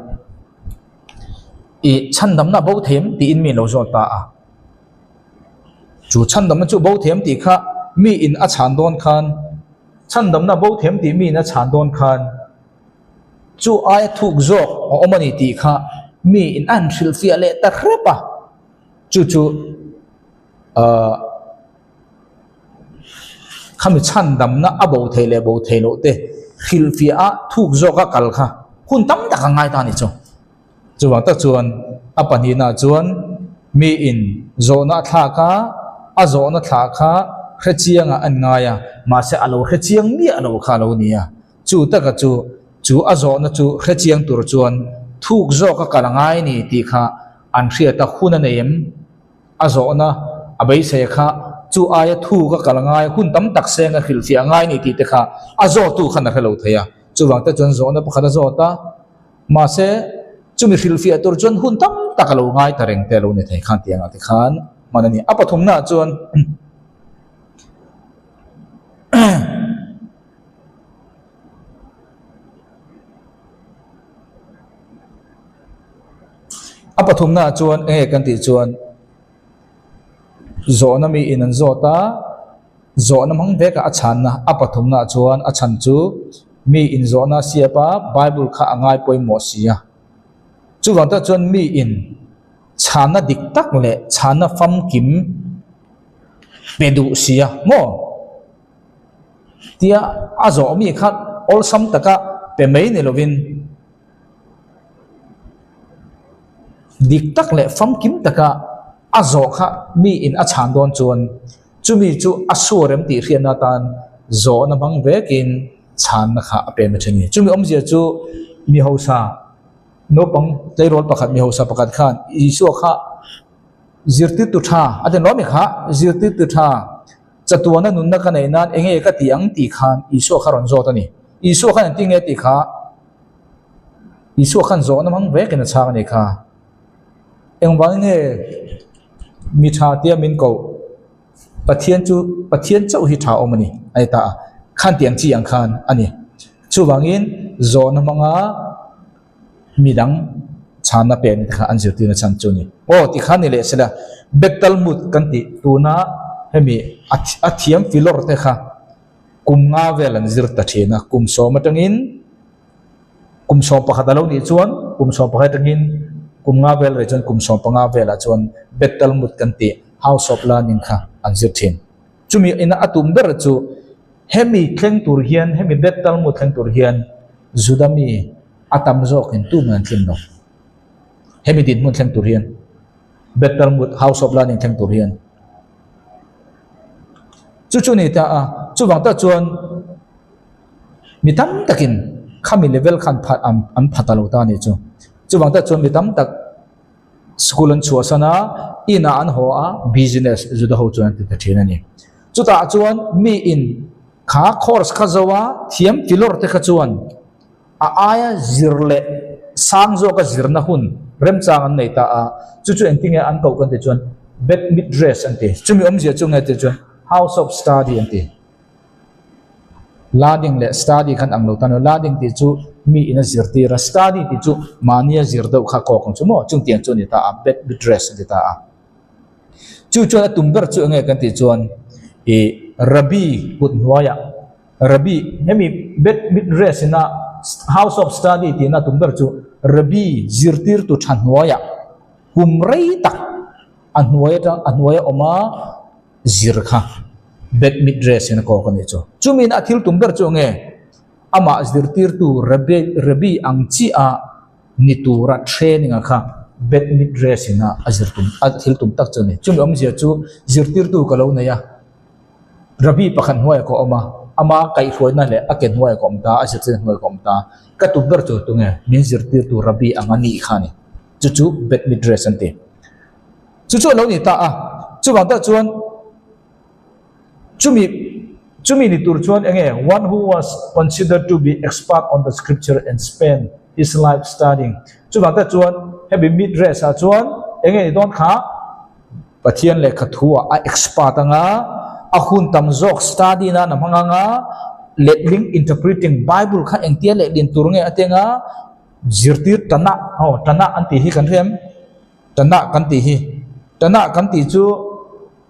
ih chhandamna a bo thei em tiin mi in lo zawt ta a. Chu chhandamna chu bo thei em tih kha mi in a chhan dawn khan, chhandamna bo thei em tih mi in a chhan dawn khan, Chu aia thuk zawk a awm a ni tih kha mi in a han hrilhfiah leh ta hrep a, chu chu ahh khami chhandamna a bo theih leh bo theih loh te hrilhfiah a thuk zawk a kal kha hun tam tak a ngai ta a ni chu. Chuvang tak chuan a pahnihna chuan mi in zawhna a thlak a, a zawhna thlah kha hrechiangah an ngai a, mahse a lo hrechiang miah lo kha a lo ni a. Chu taka chu, chu a zawhna chu hrechiang tur chuan thuk zawk a kal a ngai ni tih kha an hriat a hun a nei em? A zawhna a beisei kha chu aia thuk a kal a ngai, hun tam tak seng a hrilhfiah a ngai ni tih te kha a zawhtu khan a hre lo thei a. Chuvang te chuan zawhna pakhat a zawt a, mahse chumi hrilhfiah tur chuan hun tam tak a lo ngai ta reng te a lo ni thei khan tih angah te khan hman a ni. A pathumnaah chuan A pathumnaah chuan enge kan tih chuan zawhna mi in an zawt a, zawhna hmang vekah a chhanna a pathumnaah chuan a chhan chu mi in zawhna a siap a, Bible kha a ngai pawimawh si a. Chuvang tak chuan mi in chhanna dik tak leh chhanna famkim pe duh si a maw? Tia a zawh mi kha awlsam taka pe mai ni lovin dik tak leh famkim taka a zawh kha mi in a chhan dawn chuan chumi chu a suar em tih hriatna atan zawhna hmang vekin chhanna kha a pem a then a ni. Chumi awmzia chu mi hausa naupang tleirawl pakhat mi hausa pakhat khan Isua kha zirtirtu tha a ti lawm i kha zirtirtu tha Chatuana nunna ka neih nan enge ka ti ang tih khan Isua kha rawn zawt a ni. Isua khan engtin nge tih kha? Isua khan zawhna hmang vekin a chhang a ni kha. Engvang nge mi tha tia min koh? Pathian chu Pathian chauh hi tha awm a ni a ni ta a. Khan tih ang chi ang khan a ni. Chuvangin zawhna hmanga Midang chhanna pek ni te kha an zirtirna chhan chu a ni. Aw ti khan ni leh sela, Bet Talmud kan tih tuna hemi a thiam filawr te kha kum nga vel an zir ta thin a, kum sawm atangin kum 11 a lo nih chuan kum 11 atangin kum nga vel rei chuan kum 15 velah chuan Bet Talmud kan tih House of Learning kha an zir thin. Chumi ina a tum ber chu hemi thleng tur hian hemi Bet Talmud thleng tur hian Juda mi a tam zawkin tumah an tling lo. Hemi dinhmun thleng tur hian Bet Talmud House of Learning thleng tur hian chu chu ni ta a, chuvang tak chuan mi tam takin khami level khan phat an an pha ta lo ta a nih chu. Chuvang tak chuan mi tam tak school an chhuahsan a, inah an haw a, business Juda ho chuan an ti ta thin a ni. Chutah chuan mi in Kha course kha zo a thiam tilawr te kha chuan a aia zir leh sang zawka zirna hun remchang an nei ta a, chu chu engtinge an koh kan tih chuan Bet Midrash an ti. Chumi awmzia chu nge tih chuan House of Study an ti. Learning leh study khan ang lo tan a, learning tih chu mi in a zirtir a, study tih chu mahnia zir deuh kha kawk ang chu maw, chungtiang chu a ni ta a, Bet Midrash an ti ta a. Chu chuan a tum ber chu enge kan tih chuan ih Rabbi kut hnuaiah Rabbi hemi Bet Midrash ina House of Study tihna a tum ber chu Rabbi zirtirtu tha hnuaiah kum rei tak a hnuai atang a hnuaia awm a zir kha Bet Midrash in a kawk a nih chu. Chumi ina a thil tum ber chu enge amah zirtirtu Rabbi Rabbi ang chiah ni tura training a kha. Bet Midrash ina a zir tum a thil tum tak chu a ni. Chumi awmzia chu zirtirtu ka lo nei a, Rabbi pakhat hnuaiah ka awm a, ama kaihhruaina leh a ke hnuaiah ka awm ta, a zirtirna hnuaiah ka awm ta. Ka tum ber chu tunge min zirtirtu Rabbi ang a nih kha a ni. Chu chu Bet Midrash an ti. Chu chu a lo ni ta a, chuvang tak chuan Chumi chumi ni tur chuan enge one who was considered to be expert on the scripture and spent his life studying chuvang te chuan hemi midrash ah chuan enge ni dawn kha Pathian lehkha thu ah a expert anga a hun tam zawk study nan a hmang anga letling interpreting bible kha engtia lehlin tur nge a ti anga zirtir tanah aw tanah an tih hi kan hria em tanah kan tih hi tanah kan tih chu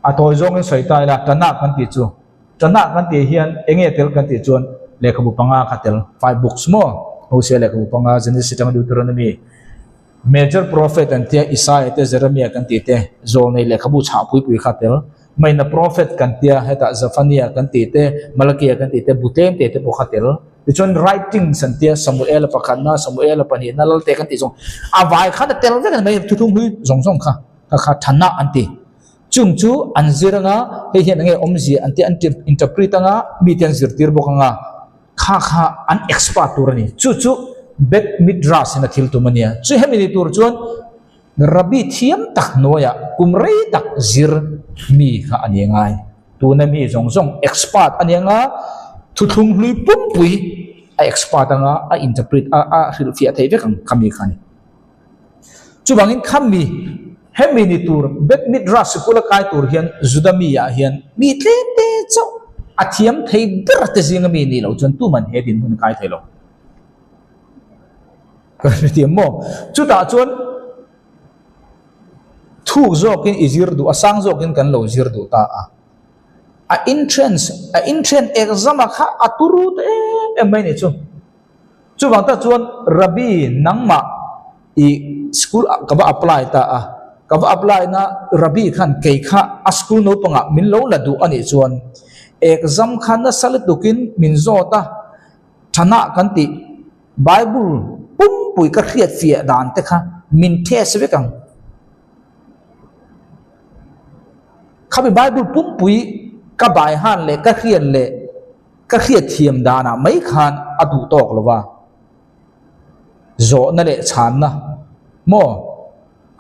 A tawi zawngin sawi ta ila, Tanakh kan tih chu. Tanakh kan tih hian eng nge tel kan tih chuan lehkhabu panga kha tel, five books maw? Hosea lehkhabu panga, Genesis atanga Deuteronomy, Major Prophet an tia Isaiah te Jeremiah kan tih te, Zawlnei lehkhabu chhah pui pui kha tel. Minor Prophet kan tia hetah Zephaniah kan tih te, Malakia kan tih te, bu tlem te te pawh kha tel. Tichuan Writings an tia Samuela pakhatna, Samuela pahnihna, Lalte kan tih zawng a vai khan a tel vek a ni mai, thuthlung hlui zawng zawng kha kha kha Tanakh an ti. Chung chu an zir anga, hei hian enge awmzia an tih an interpret anga, mite an zirtir bawk anga, kha kha an expert tur a ni. Chu chu Bet Midrash in a thil tum a nia. Chu hemi ni tur chuan Rabbi thiam tak hnuaiah kum rei tak zir mi kha a ni ngai. Tuna mi zawng zawng expert a ni anga, thuthlung hlui pumpui a expert anga a interpret a a hrilhfiah theih vek ang kha mi kha a ni. Chuvangin khami hemi ni tur Bet Midrash sikul a kai tur hian Juda mi ah hian mi tlem te chauh a thiam thei ber te zinga mi nih loh chuan tuman he dinhmun a kai thei lo. Ka hrethiam maw? Chutah chuan thuk zawkin i zir duh a, sang zawkin kan lo zir duh ta a. A entrance, a entrance exam ah kha a turu ta em em mai ni chu. Chuvang tak chuan Rabbi nangmah i school ah ka va apply ta a, ka va apply na Rabbi khan kei kha a school naupangah min lo la duh a nih chuan exam kha nasa lutukin min zawt a, thanah kan tih Bible pumpui ka hriat fiah dan te kha min test vek ang. Khami Bible pumpui ka baihan leh ka hriat leh Ka hriatthiam danah mai khan a duh tawk lo va, zawhna leh chhanna maw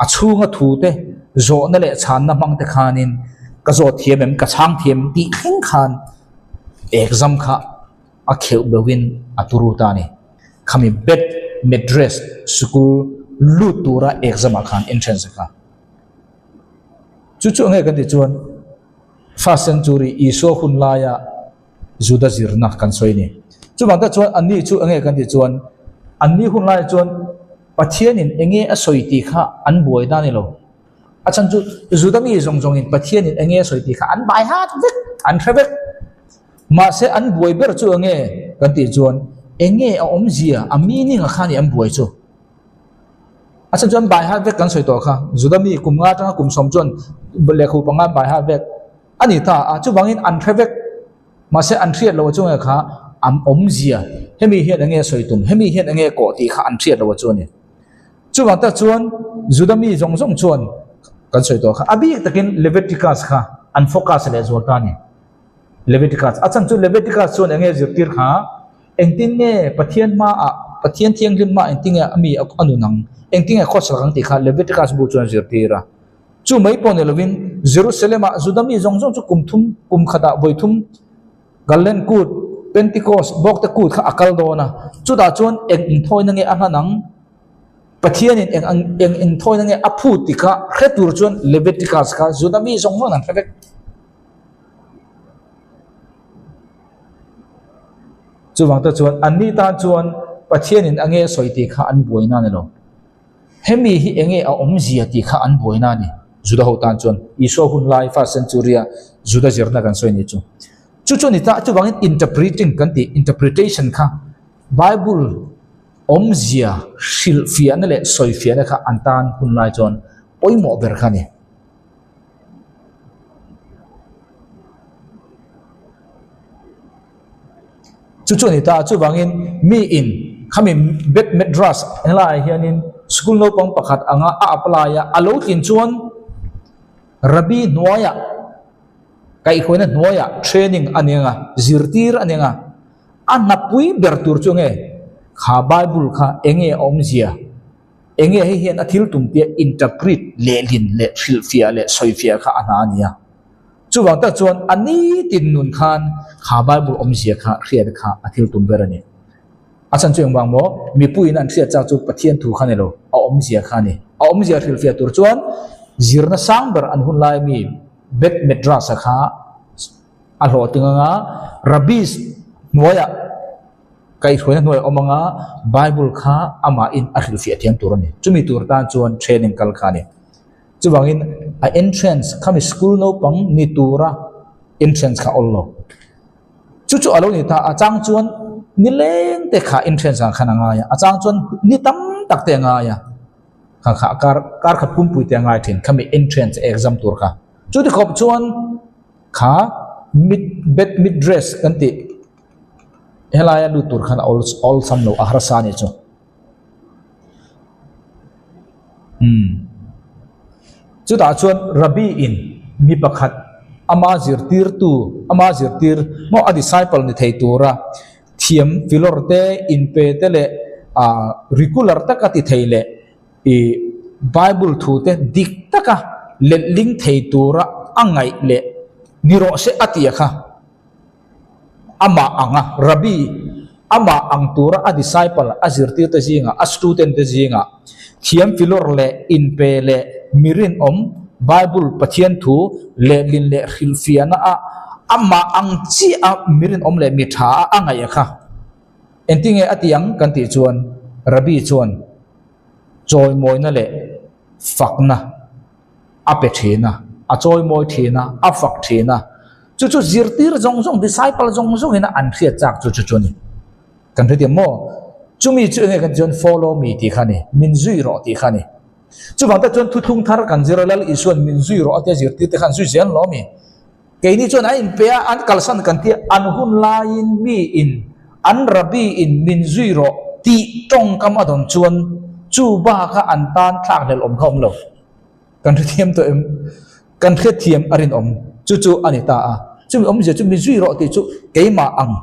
a chhunga thute zawhna leh chhanna hmang te khanin ka zawt thiam em, ka chhang thiam em tih thleng khan exam kha a kheuh beuhin a turu ta a ni. Khami Bet Midrash sikul lut tura exam ah khan entrance kha chu chu enge kan tih chuan. First century Isua hun laia Juda zirna kan sawi a ni. Chuvang tak chuan anni chu enge kan tih chuan anni hun laiah chuan Pathianin enge a sawi tih kha an buai ta a ni lo. A chhan chu Juda mi zawng zawngin Pathianin enge a sawi tih kha an bai hat vek, an hre vek. Mahse an buai ber chu enge kan tih chuan enge a awmzia, a meaning a kha a ni an buai chu. A chhan chuan bai hat vek kan sawi tawh kha, Juda mi kum nga atanga kum sawm chuan lehkhabu panga bai hat vek a ni ta a, chuvangin an hre vek mahse an hriat loh chu nge kha an awmzia hemi hian enge sawi tum hemi hian enge kawh tih kha an hriat loh chu a ni. Chuvang tak chuan Juda mi zawng zawng chuan kan sawi tawh kha a bik takin Leviticus kha an focus leh zual ta a ni. Leviticus a chhan chu Leviticus chuan enge zirtir kha Engtin nge Pathian hmaah, Pathian thianghlim hmaah engtin nge a mi a nun ang, engtin nge khawsak ang tih kha Leviticus bu chuan zirtir a. Chu mai pawh ni lovin Jerusalem-ah Juda mi zawng zawng chu kum thum, kum khatah vawi thum Gallen kut, Pentecost, Bawkte kut kha a kal dawn a. Chutah chuan eng inthawina nge a hlan ang, Pathianin eng ang eng inthawina nge a phut tih kha hre tur chuan Leviticus kha Juda mi zawng zawng an hre vek. Chuvang te chuan anni tan chuan Pathianin a nge sawi tih kha an buaina a ni lo. Hemi hi enge a awmzia tih kha an buaina a ni. Juda ho tan chuan Isua hun lai first century a Juda zirna kan sawi ni chu. Chu chu ni ta chuvangin interpreting kan tih interpretation kha Bible awmzia hrilhfiahna leh sawifiahna kha an tan hun lai chuan pawimawh ber kha a ni. Chu chu a ni ta, chuvangin mi in khami Bet Midrash helaiah hianin. School naupang pakhat anga a apply a, a lo tlin chuan Rabbi hnuaiah, kaihhruaina hnuaiah training a ni ang a, zirtir a ni ang a. A hnapui ber tur chu enge? Kha Bible kha enge a awmzia? Enge hei hian a thil tum tia interpret, lehlin leh hrilhfiah leh sawifiah kha a hna a ni a. Chuvang tak chuan a nitin nun khan kha Bible awmzia kha hriat kha a thil tum ber a ni. A chhan chu engvang maw? Mipuiin an hriat chak chu Pathian thu kha ni lo, a awmzia kha a ni. A awmzia hrilhfiah tur chuan zirna sang ber an hun lai mi Bet Midrash-a kha a hlawhtling anga Rabbis hnuaiah kaihhruaina hnuaiah awm anga Bible kha amahin a hrilhfiah thiam tur a ni. Chumi tur tan chuan training kal kha a ni. Chuvangin a entrance khami school naupang ni tura entrance kha awl lo. Chu chu a lo ni ta, a chang chuan ni leng te kha entrance ah khan a ngai a, a chang chuan ni tam tak te a ngai a, kha kha kar kar khat pumpui te a ngai thin khami entrance exam tur kha. Chuti khawp chuan kha mid bed mid dress kan tih helaia lut tur khan a awl awlsam lo a harsa a nih chu. Umm. Chutah chuan Rabbi in mi pakhat ama zirtirtu, ama zirtir maw a disciple ni thei tura thiam filawr te, inpe te leh ah regular taka ti thei leh ih Bible thu te dik taka letling thei tura a ngaih leh ni rawh se a tia kha. Amah anga Rabbi, amah ang tura a disciple, a zirtirte zingah, a student te zingah, thiam filawr leh inpe leh mi rinawm, Bible, Pathian thu, lehlin leh hrilhfiahna ah amah ang chiah a mi rinawm leh mi tha a a ngaih a kha. Engtinge a ti ang kan tih chuan Rabbi chuan chawimawina leh fakna, a pe thin a, a chawimawi thin a, a fak thin a. Chu chu zirtir zawng zawng, disciple zawng zawngin an hriat chak chu chu chu a ni. Kan hrethiam maw? Chumi chu enge kan chuan follow me tih kha a ni, min zui rawh tih kha a ni. Chuvang tak chuan thuthlung thar kan zir a, Lal Isua'n min zui rawh a tia zirtir te khan zui zel lo a mi. Keini chuan an inpe a, an kalsan kan tia, an hun laiin miin an rabbi in min zui rawh tih tawngkam a dawn chuan chu baka an tan thlakhlelh awm kha awm lo. Kan hrethiam tawh em? Kan hrethiam a rinawm. Chu chu a ni ta a. Chumi awmzia chu mi zui rawh tih chu keimah ang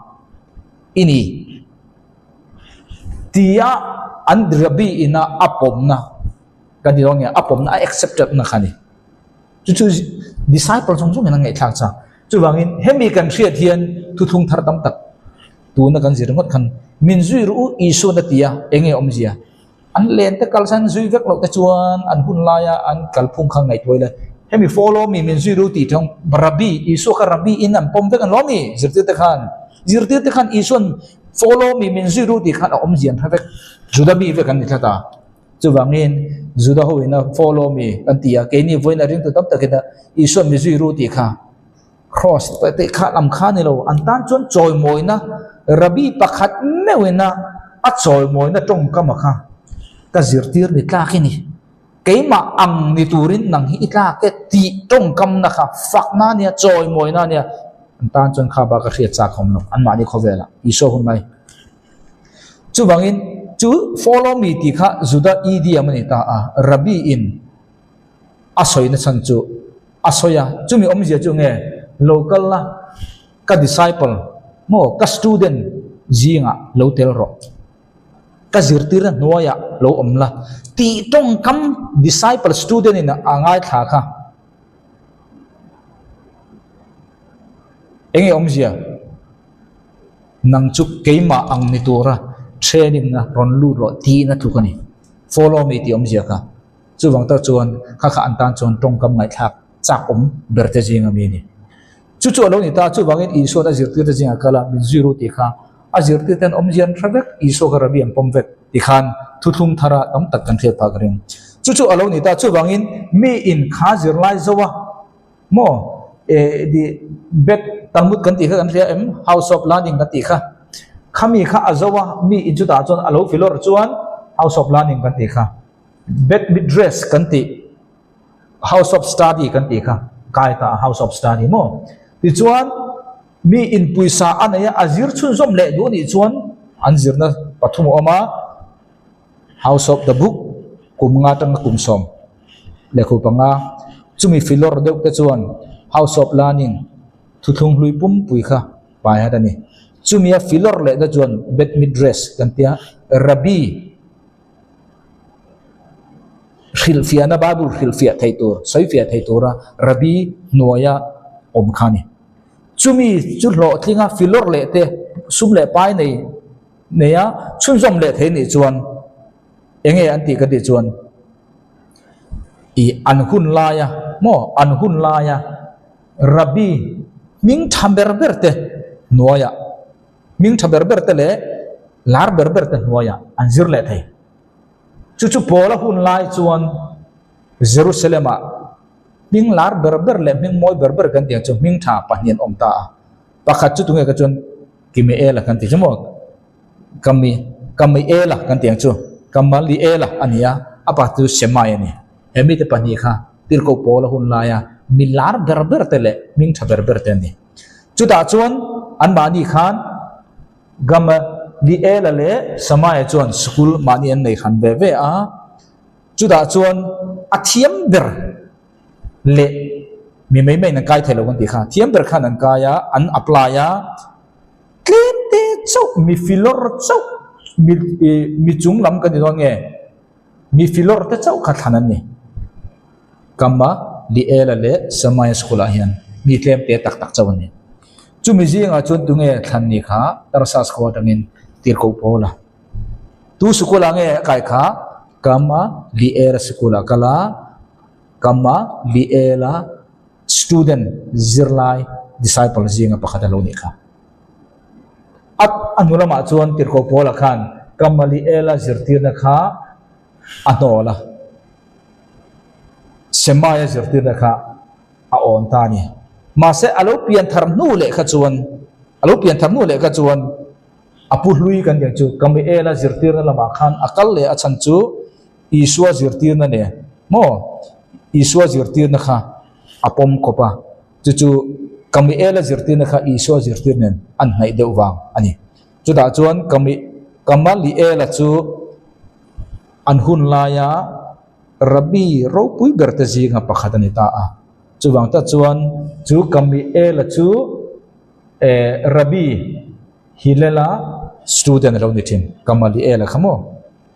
i ni tia an rabbi ina a pawmna kan ti dawn nge a pawmna a accepted na kha a ni. Chu chu disciple zawng zawngin an ngaihthlak chak. Chuvangin hemi kan hriat hian thuthlung thar tam tak tuna kan zir ringawt khan min zui ru u Isuan a ti a, enge awmzia? An len te kalsan zui vek loh te chuan an hun laia an kalphung kha ngaihtuah ila hemi follow me min zui ru tih thawng Rabbi Isua kha Rabbi in an pawm vek an lo mi zirtir te khan zirtir te khan Isuan follow me min zui ru tih khan a awmzia an hre vek Juda mi vek an ni tlat a. Chuvangin Juda ho ina follow me kan ti a, keini vawiin a ringtu tam takin a Isua'n mi zui ru tih kha cross tih kha lam kha a ni lo, an tan chuan chawimawina Rabbi pakhat meuhina a chawimawina tawngkam a kha ka zirtir ni tlak i ni, keimah ang ni turin nang hi i tlak e tih tawngkamna kha fakna a nia, chawimawina a nia, an tan chuan kha bak a hriat chak a awm lo, anmahni khawvelah Isua hun lai. Chuvangin chu follow me tih kha Juda idiom a ni ta a, Rabbi in a sawina chhan chu a sawi a, chumi awmzia chu nge lo kal la ka disciple maw ka student zingah lo tel rawh, ka zirtirna hnuaiah lo awm la tih tawngkam disciple student in a ngaithla kha. Enge awmzia? Nang chu keimah ang ni tura training na rawn lut rawh tiin a tluk a ni. Follow me tih awmzia kha. Chuvang tak chuan kha kha an tan chuan tawngkam ngaihthlak chak awm ber te zing ami a ni. Chu chu a lo ni ta, chuvangin Isua'n a zirtirte zingah kal a, min zui ru tih kha a zirtirte an awmzia an hre vek, Isua kha Rabbi an pawm vek ti khan thuthlung thara tam tak kan hriat phah ka ring. Chu chu a lo ni ta, chuvangin mi in kha zirlai zo a, Maw? Eh, di Bet Talmud kan tih kha kan hria em? House of Learning kan tih kha. Khami kha a zo a, mi in chutah chuan a lo filawr chuan House of Learning kan tih kha. Bet Midrash kan tih, House of Study kan tih kha, kai ta a House of Study maw? Tichuan, mi in pawisa a nei a, a zir chhunzawm leh duh anih chuan an zirna pathum a awm a, House of the Book. Kum nga atanga kum 15. Chumi filawr deuh te chuan House of Learning thuthlung hlui pumpui kha pai hat a ni. Chumia filawr leh te chuan Beth Midrash kan tia Rabbi hrilhfiahna Bible hrilhfiah thei tur, sawifiah thei tura Rabbi hnuaia awm kha a ni. Chumi chu hlawhtlinga filawr leh te sum leh pai nei neia chhunzawm leh thei nih chuan enge an tih ka tih chuan ih an hun laia maw an hun laia Rabbi hming tha ber ber te hnuaiah hming tha ber ber te leh lar ber ber te hnuaiah an zir leh thei. Chu chu Paula hun lai chuan Jerusalem-ah hming lar ber ber leh hming mawi ber ber kan tih ang chu hming tha pahnih an awm ta a. Pakhat chu tunge ka chuan Kimeela kan tih chu maw? Kami, Kamiela kan tih ang chu. Kamaliela a ni a, a pakhat chu Shemai a ni. He mite pahnih kha Tirhkoh Paula hun laia mi lar ber ber te leh hming tha ber ber te an ni. Chutah chuan anmahni khan Gamaliela leh Shemaia chuan sikul mahni an nei hran ve ve a. Chutah chuan a thiam ber leh mi mai maiin an kai thei lo kan tih kha, thiam ber khan an kai a, an apply a, tlem te chauh mi filawr chauh mi ih mi chung lam kan ti dawn nge mi filawr te chauh kha thlan an ni. Kama, Liela leh Samaia school ah hian mi tlem te tak tak chauh an ni. Chumi zingah chuan tunge thlan ni kha Tarsus khua atangin Tirhkoh Paula. Tu sikul ah nge a kai kha? Kama Liela sikul ah kal a, Kama Liela student zirlai disciple zinga pakhat a lo nih kha. A a hnu lamah chuan Tirhkoh Paula khan Kama Liela zirtirna kha a hnawl a, Shemaia zirtirna kha a awn ta a ni. Mahse a lo pian thar hnu leh kha chuan a lo pian thar hnu leh kha chuan A pu hlui kan tih chu Kamiela zirtirna lamah khan a kal leh a chhan chu Isua zirtirna nen maw Isua zirtirna kha a pawm khawp a, chu chu Kamiela zirtirna kha Isua zirtir nen an hnaih deuh vang a ni. Chutah chuan Kami Kamaliela chu an hun laia Rabbi ropui ber te zinga pakhat a ni ta a. Chuvang tak chuan chu Kamiela chu Eh, Rabbi Hillel-a student a lo ni thin, Gamaliel-a kha maw?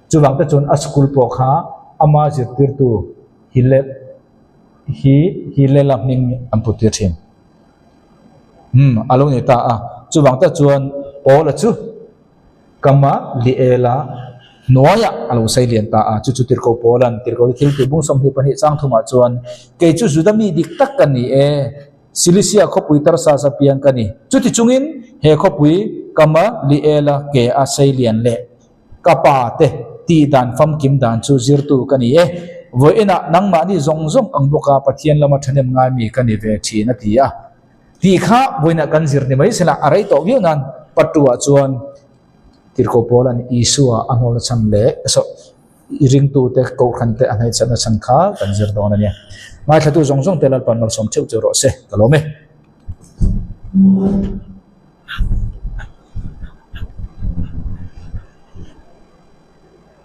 Chuvang te chuan a school pawh kha ama zirtirtu Hillel hi Hillel-a hming an put tir thin. Umm, a lo ni ta a. Chuvang te chuan Paul-a chu Gamaliel-a hnuaiah a lo sei lian ta a. Chu chu Tirhkoh Paul-a'n Tirhkoh te thil tih bung 22 chang thumah chuan, Kei chu Juda mi dik tak ka ni e. Silisia khawpui Tarsas a piang ka ni. Chuti chungin he khawpui Gamaliela ke a sei lian leh ka pa te tih dan famkim dan chu zirtu ka ni e. Vawiinah nangmahni zawng zawng ang bawka Pathian lama thahnem ngai mi ka ni ve thin a ti a. Tih kha vawiinah kan zir ni mai sela a rei tawh viau nan Patuah chuan Tirhkoh Paula'n Isua a hnawlna chhan leh I ringtute kohhrante a hnaihchhatna chhan kha kan zir dawn a nia. Ngaithlatu zawng zawng te Lalpan malsawm theuh chu rawh se, ka lawm e.